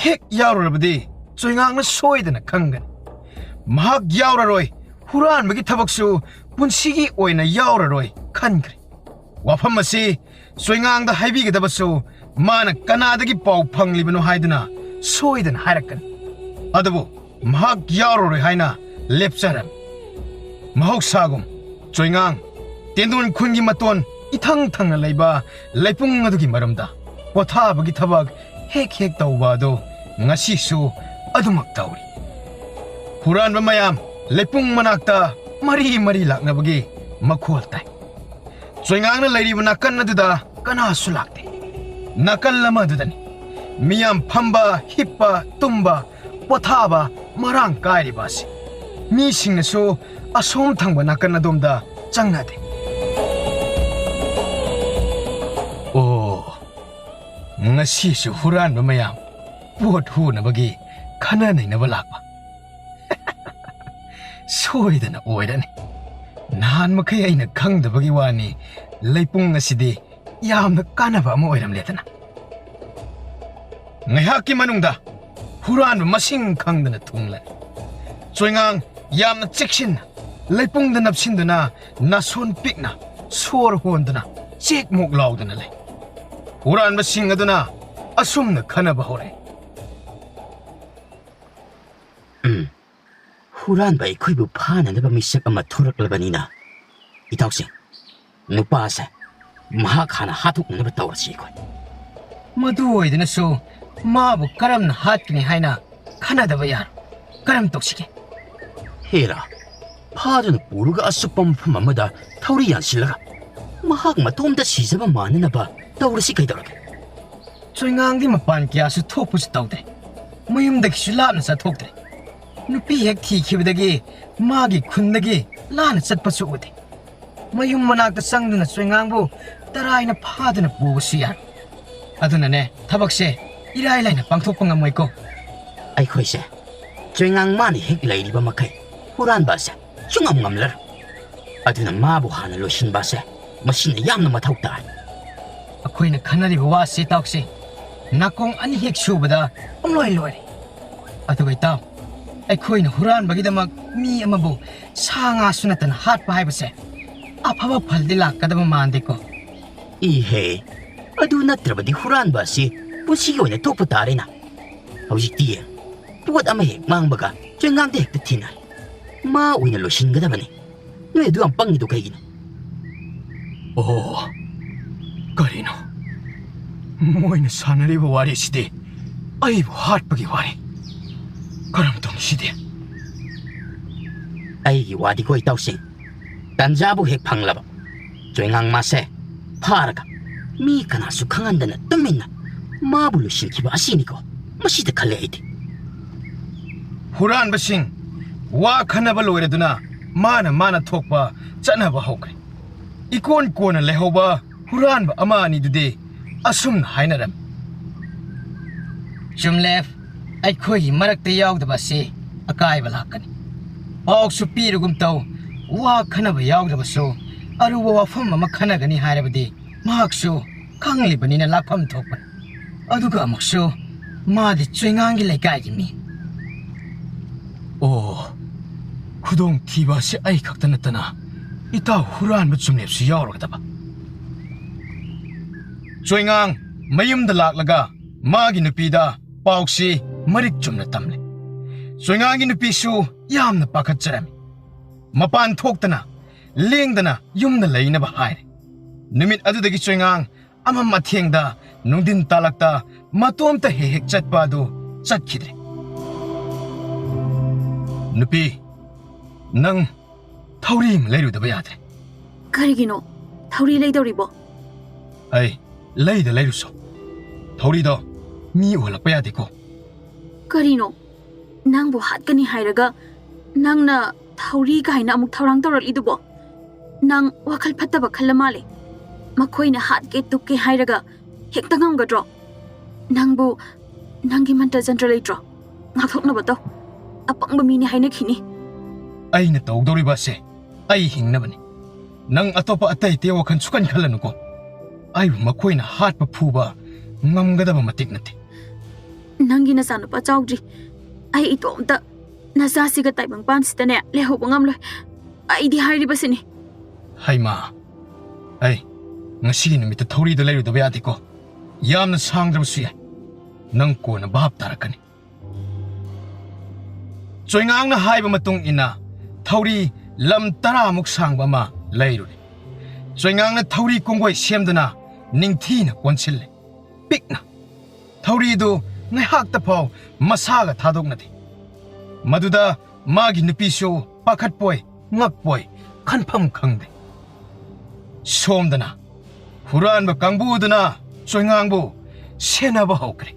ꯍꯦꯛ ꯌꯥꯎꯔꯨꯔꯕꯗꯤ ꯆꯣꯏꯉꯥꯡꯅ ꯁꯣꯏꯗꯅ ꯈꯪꯒꯅꯤ꯫ ꯃꯍꯥꯛ ꯌꯥꯎꯔꯔꯣꯏ, ꯍꯨꯔꯥꯟꯕꯒꯤ ꯊꯕꯛꯁꯨ ꯄꯨꯟꯁꯤꯒꯤ ꯑꯣꯏꯅ ꯌꯥꯎꯔꯔꯣꯏ ꯈꯟꯈ꯭ꯔꯦ꯫ ꯋꯥꯐꯝ ꯑꯁꯤ ꯆꯣꯏꯉꯥꯡꯗ ꯍꯥꯏꯕꯤꯒꯗꯕꯁꯨ ꯃꯥꯅ ꯀꯅꯥꯗꯒꯤ ꯄꯥꯎ ꯐꯪꯂꯤꯕꯅꯣ ꯍꯥꯏꯗꯨꯅ ꯁꯣꯏꯗꯅ ꯍꯥꯏꯔꯛꯀꯅꯤ꯫ ꯑꯗꯨꯕꯨ ꯃꯍꯥꯛ ꯌꯥꯎꯔꯔꯣꯏ ꯍꯥꯏꯅ ꯂꯦꯞꯆꯔꯝꯃꯤ꯫ ꯃꯍꯧꯁꯥꯒꯨꯝ ꯆꯣꯏꯉꯥꯡ ꯇꯦꯟꯗꯣꯟ ꯈꯨꯟꯒꯤ ꯃꯇꯣꯟ ꯏꯊꯪ ꯊꯪꯅ ꯂꯩꯕ ꯂꯩꯄꯨꯡ ꯑꯗꯨꯒꯤ ꯃꯔꯨꯝꯗ ꯄꯣꯊꯥꯕꯒꯤ ꯊꯕꯛ ꯍꯦꯛ ꯍꯦꯛ ꯇꯧꯕ ꯑꯗꯨ ꯉꯁꯤꯁꯨ ꯑꯗꯨꯃꯛ ꯇꯧꯔꯤ꯫ ꯍꯨꯔꯥꯟꯕ ꯃꯌꯥꯝ ꯂꯩꯄꯨꯡ ꯃꯅꯥꯛꯇ ꯃꯔꯤ ꯃꯔꯤ ꯂꯥꯛꯅꯕꯒꯤ ꯃꯈꯣꯜ ꯇꯥꯏ꯫ ꯆꯣꯏꯉꯥꯡꯅ ꯂꯩꯔꯤꯕ ꯅꯥꯀꯟ ꯑꯗꯨꯗ ꯀꯅꯥꯁꯨ ꯂꯥꯛꯇꯦ꯫ ꯅꯥꯀꯜ ꯑꯃꯗꯨꯗꯅꯤ ꯃꯤꯌꯥꯝ ꯐꯝꯕ, ꯍꯤꯞꯄ, ꯇꯨꯝꯕ, ꯄꯣꯊꯥꯕ ꯃꯔꯥꯡ ꯀꯥꯏꯔꯤꯕ ꯑꯁꯤ꯫ ꯃꯤꯁꯤꯡꯅꯁꯨ ꯑꯁꯣꯝ ꯊꯪꯕ ꯅꯥꯀꯟ ꯑꯗꯣꯝꯗ ꯆꯪꯅꯗꯦ꯫ ꯑꯣ, ꯉꯁꯤꯁꯨ ꯍꯨꯔꯥꯟꯕ ꯃꯌꯥꯝ ꯄꯣꯠ ꯍꯨꯅꯕꯒꯤ ꯈꯟꯅ ꯅꯩꯅꯕ ꯂꯥꯛꯄ꯫ ꯁꯣꯏꯗꯅ ꯑꯣꯏꯔꯅꯤ꯫ ꯅꯍꯥꯟ ꯃꯈꯩ ꯑꯩꯅ ꯈꯪꯗꯕꯒꯤ ꯋꯥꯅꯤ, ꯂꯩꯄꯨꯡ ꯑꯁꯤꯗꯤ ꯌꯥꯝꯅ ꯀꯥꯟꯅꯕ ꯑꯃ ꯑꯣꯏꯔꯝꯂꯦꯗꯅ꯫ ꯉꯥꯏꯍꯥꯛꯀꯤ ꯃꯅꯨꯡꯗ ꯍꯨꯔꯥꯟꯕ ꯃꯁꯤꯡ ꯈꯪꯗꯅ ꯊꯨꯡꯂꯦ꯫ ꯆꯣꯏꯉꯥꯡ, ꯌꯥꯝꯅ ꯆꯦꯛꯁꯤꯟꯅ ꯂꯩꯄꯨꯡꯗ ꯅꯞꯁꯤꯟꯗꯨꯅ, ꯅꯥꯁꯣꯟ ꯄꯤꯛꯅ ꯁꯣꯔ ꯍꯣꯟꯗꯨꯅ ꯆꯦꯛ ꯃꯣꯛ ꯂꯥꯎꯗꯨꯅ ꯂꯩ꯫ ꯍꯨꯔꯥꯟꯕꯁꯤꯡ ꯑꯗꯨꯅ ꯑꯁꯨꯝꯅ ꯈꯟꯅꯕ ꯍꯧꯔꯛꯏ꯫ ꯎꯝ, ꯍꯨꯔꯥꯟꯕ ꯑꯩꯈꯣꯏꯕꯨ ꯐꯥꯅꯅꯕ ꯃꯤꯁꯛ ꯑꯃ ꯊꯣꯔꯛꯂꯕꯅꯤꯅ, ꯏꯇꯥꯎꯁꯤꯡ, ꯅꯨꯄꯥꯁꯦ ꯃꯍꯥꯛ ꯍꯥꯟꯅ ꯍꯥꯠꯇꯣꯛꯅꯅꯕ ꯇꯧꯔꯁꯤ ꯑꯩꯈꯣꯏ꯫ ꯃꯗꯨ ꯑꯣꯏꯗꯨꯅꯁꯨ ꯃꯥꯕꯨ ꯀꯔꯝꯅ ꯍꯥꯠꯀꯅꯤ ꯍꯥꯏꯅ ꯈꯟꯅꯗꯕ ꯌꯥꯔꯣꯏ꯫ ꯀꯔꯝ ꯇꯧꯁꯤꯒꯦ? ꯍꯦꯔꯥ, ꯐꯥꯗꯨꯅ ꯄꯨꯔꯒ ꯑꯆꯨꯞꯄ ꯃꯐꯝ ꯑꯃꯗ ꯊꯧꯔꯤ ꯌꯥꯟꯁꯤꯜꯂꯒ ꯃꯍꯥꯛ ꯃꯇꯣꯝꯇ ꯁꯤꯖꯕ ꯃꯥꯟꯅꯅꯕ ꯇꯧꯔꯁꯤ ꯀꯩꯗꯧꯔꯒꯦ? ꯆꯣꯏꯉꯥꯡꯗꯤ ꯃꯄꯥꯟ ꯀꯌꯥꯁꯨ ꯊꯣꯛꯄꯁꯨ ꯇꯧꯗꯦ꯫ ꯃꯌꯨꯝꯗꯒꯤꯁꯨ ꯂꯥꯞꯅ ꯆꯠꯊꯣꯛꯇ꯭ꯔꯦ꯫ ꯅꯨꯄꯤ ꯍꯦꯛ ꯊꯤꯈꯤꯕꯗꯒꯤ ꯃꯥꯒꯤ ꯈꯨꯟꯗꯒꯤ ꯂꯥꯞꯅ ꯆꯠꯄꯁꯨ ꯎꯗꯦ꯫ ꯃꯌꯨꯝ ꯃꯅꯥꯛꯇ ꯆꯪꯗꯨꯅ ꯆꯣꯏꯉꯥꯡꯕꯨ ꯇꯔꯥꯏꯅ ꯐꯥꯗꯨꯅ ꯄꯨꯕꯁꯨ ꯌꯥꯏ꯫ ꯑꯗꯨꯅꯅꯦ, ꯊꯕꯛꯁꯦ ꯏꯔꯥꯏ ꯂꯥꯏꯅ ꯄꯥꯡꯊꯣꯛꯄ ꯉꯝꯃꯣꯏꯀꯣ꯫ ꯑꯩꯈꯣꯏꯁꯦ ꯆꯣꯏꯉꯥꯡ ꯃꯥꯅ ꯍꯦꯛ ꯂꯩꯔꯤꯕ ꯃꯈꯩ ꯍꯨꯔꯥꯟꯕ ꯑꯁꯦ ꯁꯨꯡꯉꯝ ꯉꯝꯂꯔꯣꯏ꯫ ꯑꯗꯨꯅ ꯃꯥꯕꯨ ꯍꯥꯟꯅ ꯂꯣꯏꯁꯤꯟꯕ ꯑꯁꯦ ꯃꯁꯤꯅ ꯌꯥꯝꯅ ꯃꯊꯧ ꯇꯥꯏ꯫ ꯑꯩꯈꯣꯏꯅ ꯈꯟꯅꯔꯤꯕ ꯋꯥꯁꯤ ꯇꯥꯎꯁꯤ, ꯅꯥꯀꯣꯡ ꯑꯅꯤ ꯍꯦꯛ ꯁꯨꯕꯗ ꯄꯨꯡꯂꯣꯏ ꯂꯣꯏꯔꯦ꯫ ꯑꯗꯨꯒ ꯏꯇꯥꯎ, ꯑꯩꯈꯣꯏꯅ ꯍꯨꯔꯥꯟꯕꯒꯤꯗꯃꯛ ꯃꯤ ꯑꯃꯕꯨ ꯁꯥ ꯉꯥꯁꯨ ꯅꯠꯇꯅ ꯍꯥꯠꯄ ꯍꯥꯏꯕꯁꯦ ꯑꯐꯕ ꯐꯜꯗꯤ ꯂꯥꯛꯀꯗꯕ ꯃꯥꯟꯗꯦꯀꯣ꯫ ꯏꯍꯦ, ꯑꯗꯨ ꯅꯠꯇ꯭ꯔꯕꯗꯤ ꯍꯨꯔꯥꯟꯕ ꯑꯁꯤ ꯄꯨꯟꯁꯤꯒꯤ ꯑꯣꯏꯅ ꯇꯣꯛꯄ ꯇꯥꯔꯦꯅ꯫ ꯍꯧꯖꯤꯛꯇꯤ ꯌꯦꯡ, ꯄꯣꯠ ꯑꯃ ꯍꯦꯛ ꯃꯥꯡꯕꯒ ꯆꯦꯡꯒꯥꯡꯗ ꯍꯦꯛꯇ ꯊꯤꯅꯔꯦ꯫ ꯃꯥ ꯑꯣꯏꯅ ꯂꯣꯏꯁꯤꯟꯒꯗꯕꯅꯤ꯫ ꯅꯣꯏ ꯑꯗꯨ ꯌꯥꯝ ꯄꯪꯉꯤꯗꯣ ꯀꯩꯒꯤꯅꯣ? ꯑꯣ, ꯀꯔꯤꯅꯣ? ꯃꯣꯏꯅ ꯁꯥꯟꯅꯔꯤꯕ ꯋꯥꯔꯤꯁꯤꯗꯤ ꯑꯩꯕꯨ ꯍꯥꯠꯄꯒꯤ ꯋꯥꯔꯤ꯫ ꯀꯔꯝ ꯇꯧꯅꯤ ꯁꯤꯗꯤ? ꯑꯩꯒꯤ ꯋꯥꯗꯤꯀꯣ ꯏꯇꯥꯎꯁꯤꯡ, ꯇꯟꯖꯥꯕꯨ ꯍꯦꯛ ꯐꯪꯂꯕ, ꯆꯣꯏꯉꯥꯡ ꯃꯥꯁꯦ ꯐꯥꯔꯒ ꯃꯤ ꯀꯅꯥꯁꯨ ꯈꯪꯍꯟꯗꯅ ꯇꯨꯃꯤꯟꯅ ꯃꯥꯕꯨ ꯂꯣꯏꯁꯤꯟꯈꯤꯕ ꯑꯁꯤꯅꯤꯀꯣ꯫ ꯃꯁꯤꯗ ꯈꯜꯂꯦ ꯑꯩꯗꯤ꯫ ꯍꯨꯔꯥꯟꯕꯁꯤꯡ, ꯋꯥ ꯈꯟꯅꯕ ꯂꯣꯏꯔꯗꯨꯅ ꯃꯥꯅ ꯃꯥꯅ ꯊꯣꯛꯄ ꯆꯠꯅꯕ ꯍꯧꯈ꯭ꯔꯦ꯫ ꯏꯀꯣꯟ ꯀꯣꯟꯅ ꯂꯩꯍꯧꯕ ꯍꯨꯔꯥꯟꯕ ꯑꯃ ꯑꯅꯤꯗꯨꯗꯤ ꯑꯁꯨꯝꯅ ꯍꯥꯏꯅꯔꯝꯃꯤ: "ꯆꯨꯝꯂꯦ, ꯑꯩꯈꯣꯏꯒꯤ ꯃꯔꯛꯇ ꯌꯥꯎꯗꯕ ꯑꯁꯤ ꯑꯀꯥꯏꯕ ꯂꯥꯛꯀꯅꯤ꯫ ꯄꯥꯎꯁꯨ ꯄꯤꯔꯒꯨꯝ ꯇꯧ, ꯋꯥ ꯈꯟꯅꯕ ꯌꯥꯎꯗ꯭ꯔꯕꯁꯨ ꯑꯔꯨꯕ ꯋꯥꯐꯝ ꯑꯃ ꯈꯟꯅꯒꯅꯤ ꯍꯥꯏꯔꯕꯗꯤ ꯃꯍꯥꯛꯁꯨ ꯈꯪꯂꯤꯕꯅꯤꯅ ꯂꯥꯛꯐꯝ ꯊꯣꯛꯄꯅꯤ꯫ ꯑꯗꯨꯒ ꯑꯃꯨꯛꯁꯨ ꯃꯥꯗꯤ ꯆꯣꯏꯉꯥꯡꯒꯤ ꯂꯩꯀꯥꯏꯒꯤ ꯃꯤ꯫" ꯑꯣ, ꯈꯨꯗꯣꯡꯊꯤꯕ ꯑꯁꯤ ꯑꯩ ꯈꯛꯇ ꯅꯠꯇꯅ ꯏꯇꯥꯎ ꯍꯨꯔꯥꯟꯕ ꯆꯨꯝꯂꯦꯞꯁꯨ ꯌꯥꯎꯔꯒꯗꯕ꯫ ꯆꯣꯏꯉꯥꯡ ꯃꯌꯨꯝꯗ ꯂꯥꯛꯂꯒ ꯃꯥꯒꯤ ꯅꯨꯄꯤꯗ ꯄꯥꯎꯁꯤ ꯃꯔꯤꯛ ꯆꯨꯝꯅ ꯇꯝꯂꯦ꯫ ꯆꯣꯏꯉꯥꯡꯒꯤ ꯅꯨꯄꯤꯁꯨ ꯌꯥꯝꯅ ꯄꯥꯈꯠꯆꯔꯝꯃꯤ꯫ ꯃꯄꯥꯟ ꯊꯣꯛꯇꯅ, ꯂꯦꯡꯗꯅ ꯌꯨꯝꯗ ꯂꯩꯅꯕ ꯍꯥꯏꯔꯦ꯫ ꯅꯨꯃꯤꯠ ꯑꯗꯨꯗꯒꯤ ꯆꯣꯏꯉꯥꯡ ꯑꯃꯝ ꯑꯊꯦꯡꯗ, ꯅꯨꯡꯊꯤꯟ ꯇꯥꯂꯛꯇ ꯃꯇꯣꯝꯇ ꯍꯦꯛ ꯍꯦꯛ ꯆꯠꯄ ꯑꯗꯨ ꯆꯠꯈꯤꯗ꯭ꯔꯦ꯫ ꯅꯨꯄꯤ, ꯅꯪ ꯊꯧꯔꯤ ꯑꯃ ꯂꯩꯔꯨꯗꯕ ꯌꯥꯗ꯭ꯔꯦ꯫ ꯀꯔꯤꯒꯤꯅꯣ? ꯊꯧꯔꯤ ꯂꯩꯗꯧꯔꯤꯕꯣ? ꯑꯩ ꯂꯩꯗ ꯂꯩꯔꯨꯁꯣ꯫ ꯊꯧꯔꯤꯗꯣ ꯃꯤ ꯎꯍꯜꯂꯛꯄ ꯌꯥꯗꯦꯀꯣ꯫ ꯀꯔꯤꯅꯣ? ꯅꯪꯕꯨ ꯍꯥꯠꯀꯅꯤ ꯍꯥꯏꯔꯒ ꯅꯪꯅ ꯊꯧꯔꯤ ꯀꯥꯏꯅ ꯑꯃꯨꯛ ꯊꯧꯔꯥꯡ ꯇꯧꯔꯛꯂꯤꯗꯨꯕꯣ? ꯅꯪ ꯋꯥꯈꯜ ꯐꯠꯇꯕ ꯈꯜꯂ ꯃꯥꯜꯂꯦ꯫ ꯃꯈꯣꯏꯅ ꯍꯥꯠꯀꯦ ꯇꯨꯞꯀꯦ ꯍꯥꯏꯔꯒ ꯍꯦꯛꯇ ꯉꯝꯒꯗ꯭ꯔꯣ? ꯅꯪꯕꯨ ꯅꯪꯒꯤ ꯃꯟꯇ꯭ꯔ ꯖꯟꯇ꯭ꯔ ꯂꯩꯇ꯭ꯔꯣ? ꯉꯥꯛꯊꯣꯛꯅꯕ ꯇꯧ꯫ ꯑꯄꯪꯕ ꯃꯤꯅꯤ ꯍꯥꯏꯅꯈꯤꯅꯤ꯫ ꯑꯩꯅ ꯇꯧꯗꯧꯔꯤꯕ ꯑꯁꯦ ꯑꯩ ꯍꯤꯡꯅꯕꯅꯤ꯫ ꯅꯪ ꯑꯇꯣꯞꯄ ꯑꯇꯩ ꯑꯇꯩ ꯋꯥꯈꯜ ꯁꯨꯈꯟ ꯈꯜꯂꯅꯨꯀꯣ꯫ ꯑꯩꯕꯨ ꯃꯈꯣꯏꯅ ꯍꯥꯠꯄ ꯐꯨꯕ ꯉꯝꯒꯗꯕ ꯃꯇꯤꯛ ꯅꯠꯇꯦ꯫ ꯅꯪꯒꯤ ꯅꯆꯥꯅꯨꯄꯥ ꯆꯥꯎꯗ꯭ꯔꯤ꯫ ꯑꯩ ꯏꯇꯣꯝꯇ ꯅꯆꯥꯁꯤꯒ ꯇꯥꯏꯕꯪꯄꯥꯟꯁꯤꯗꯅꯦ ꯂꯩꯍꯧꯕ ꯉꯝꯂꯣꯏ꯫ ꯑꯩꯗꯤ ꯍꯥꯏꯔꯤꯕꯁꯤꯅꯤ꯫ ꯍꯩꯃꯥ, ꯑꯩ ꯉꯁꯤꯒꯤ ꯅꯨꯃꯤꯠꯇ ꯊꯧꯔꯤꯗ ꯂꯩꯔꯨꯗꯕ ꯌꯥꯗꯦꯀꯣ꯫ ꯌꯥꯝꯅ ꯁꯥꯡꯗ꯭ꯔꯕꯁꯨ ꯌꯥꯏ꯫ ꯅꯪ ꯀꯣꯟꯅ ꯚꯥꯞ ꯇꯥꯔꯛꯀꯅꯤ꯫ ꯆꯣꯏꯉꯥꯡꯅ ꯍꯥꯏꯕ ꯃꯇꯨꯡ ꯏꯟꯅ ꯊꯧꯔꯤ ꯂꯝ ꯇꯔꯥꯃꯨꯛ ꯁꯥꯡꯕ ꯑꯃ ꯂꯩꯔꯨꯔꯦ꯫ ꯆꯣꯏꯉꯥꯡꯅ ꯊꯧꯔꯤ ꯀꯣꯡꯒꯣꯏ ꯁꯦꯝꯗꯨꯅ ꯅꯤꯡꯊꯤꯅ ꯀꯣꯟꯁꯤꯜꯂꯦ꯫ ꯄꯤꯛꯅ꯫ ꯊꯧꯔꯤꯗꯨ ꯉꯥꯏꯍꯥꯛꯇ ꯐꯥꯎ ꯃꯁꯥꯒ ꯊꯥꯗꯣꯛꯅꯗꯦ꯫ ꯃꯗꯨꯗ ꯃꯥꯒꯤ ꯅꯨꯄꯤꯁꯨ ꯄꯥꯈꯠꯄꯣꯏ ꯉꯛꯄꯣꯏ ꯈꯟꯐꯝ ꯈꯪꯗꯦ꯫ ꯁꯣꯝꯗꯅ ꯍꯨꯔꯥꯟꯕ ꯀꯥꯡꯕꯨꯗꯨꯅ ꯆꯣꯏꯉꯥꯡꯕꯨ ꯁꯦꯟꯅꯕ ꯍꯧꯈ꯭ꯔꯦ꯫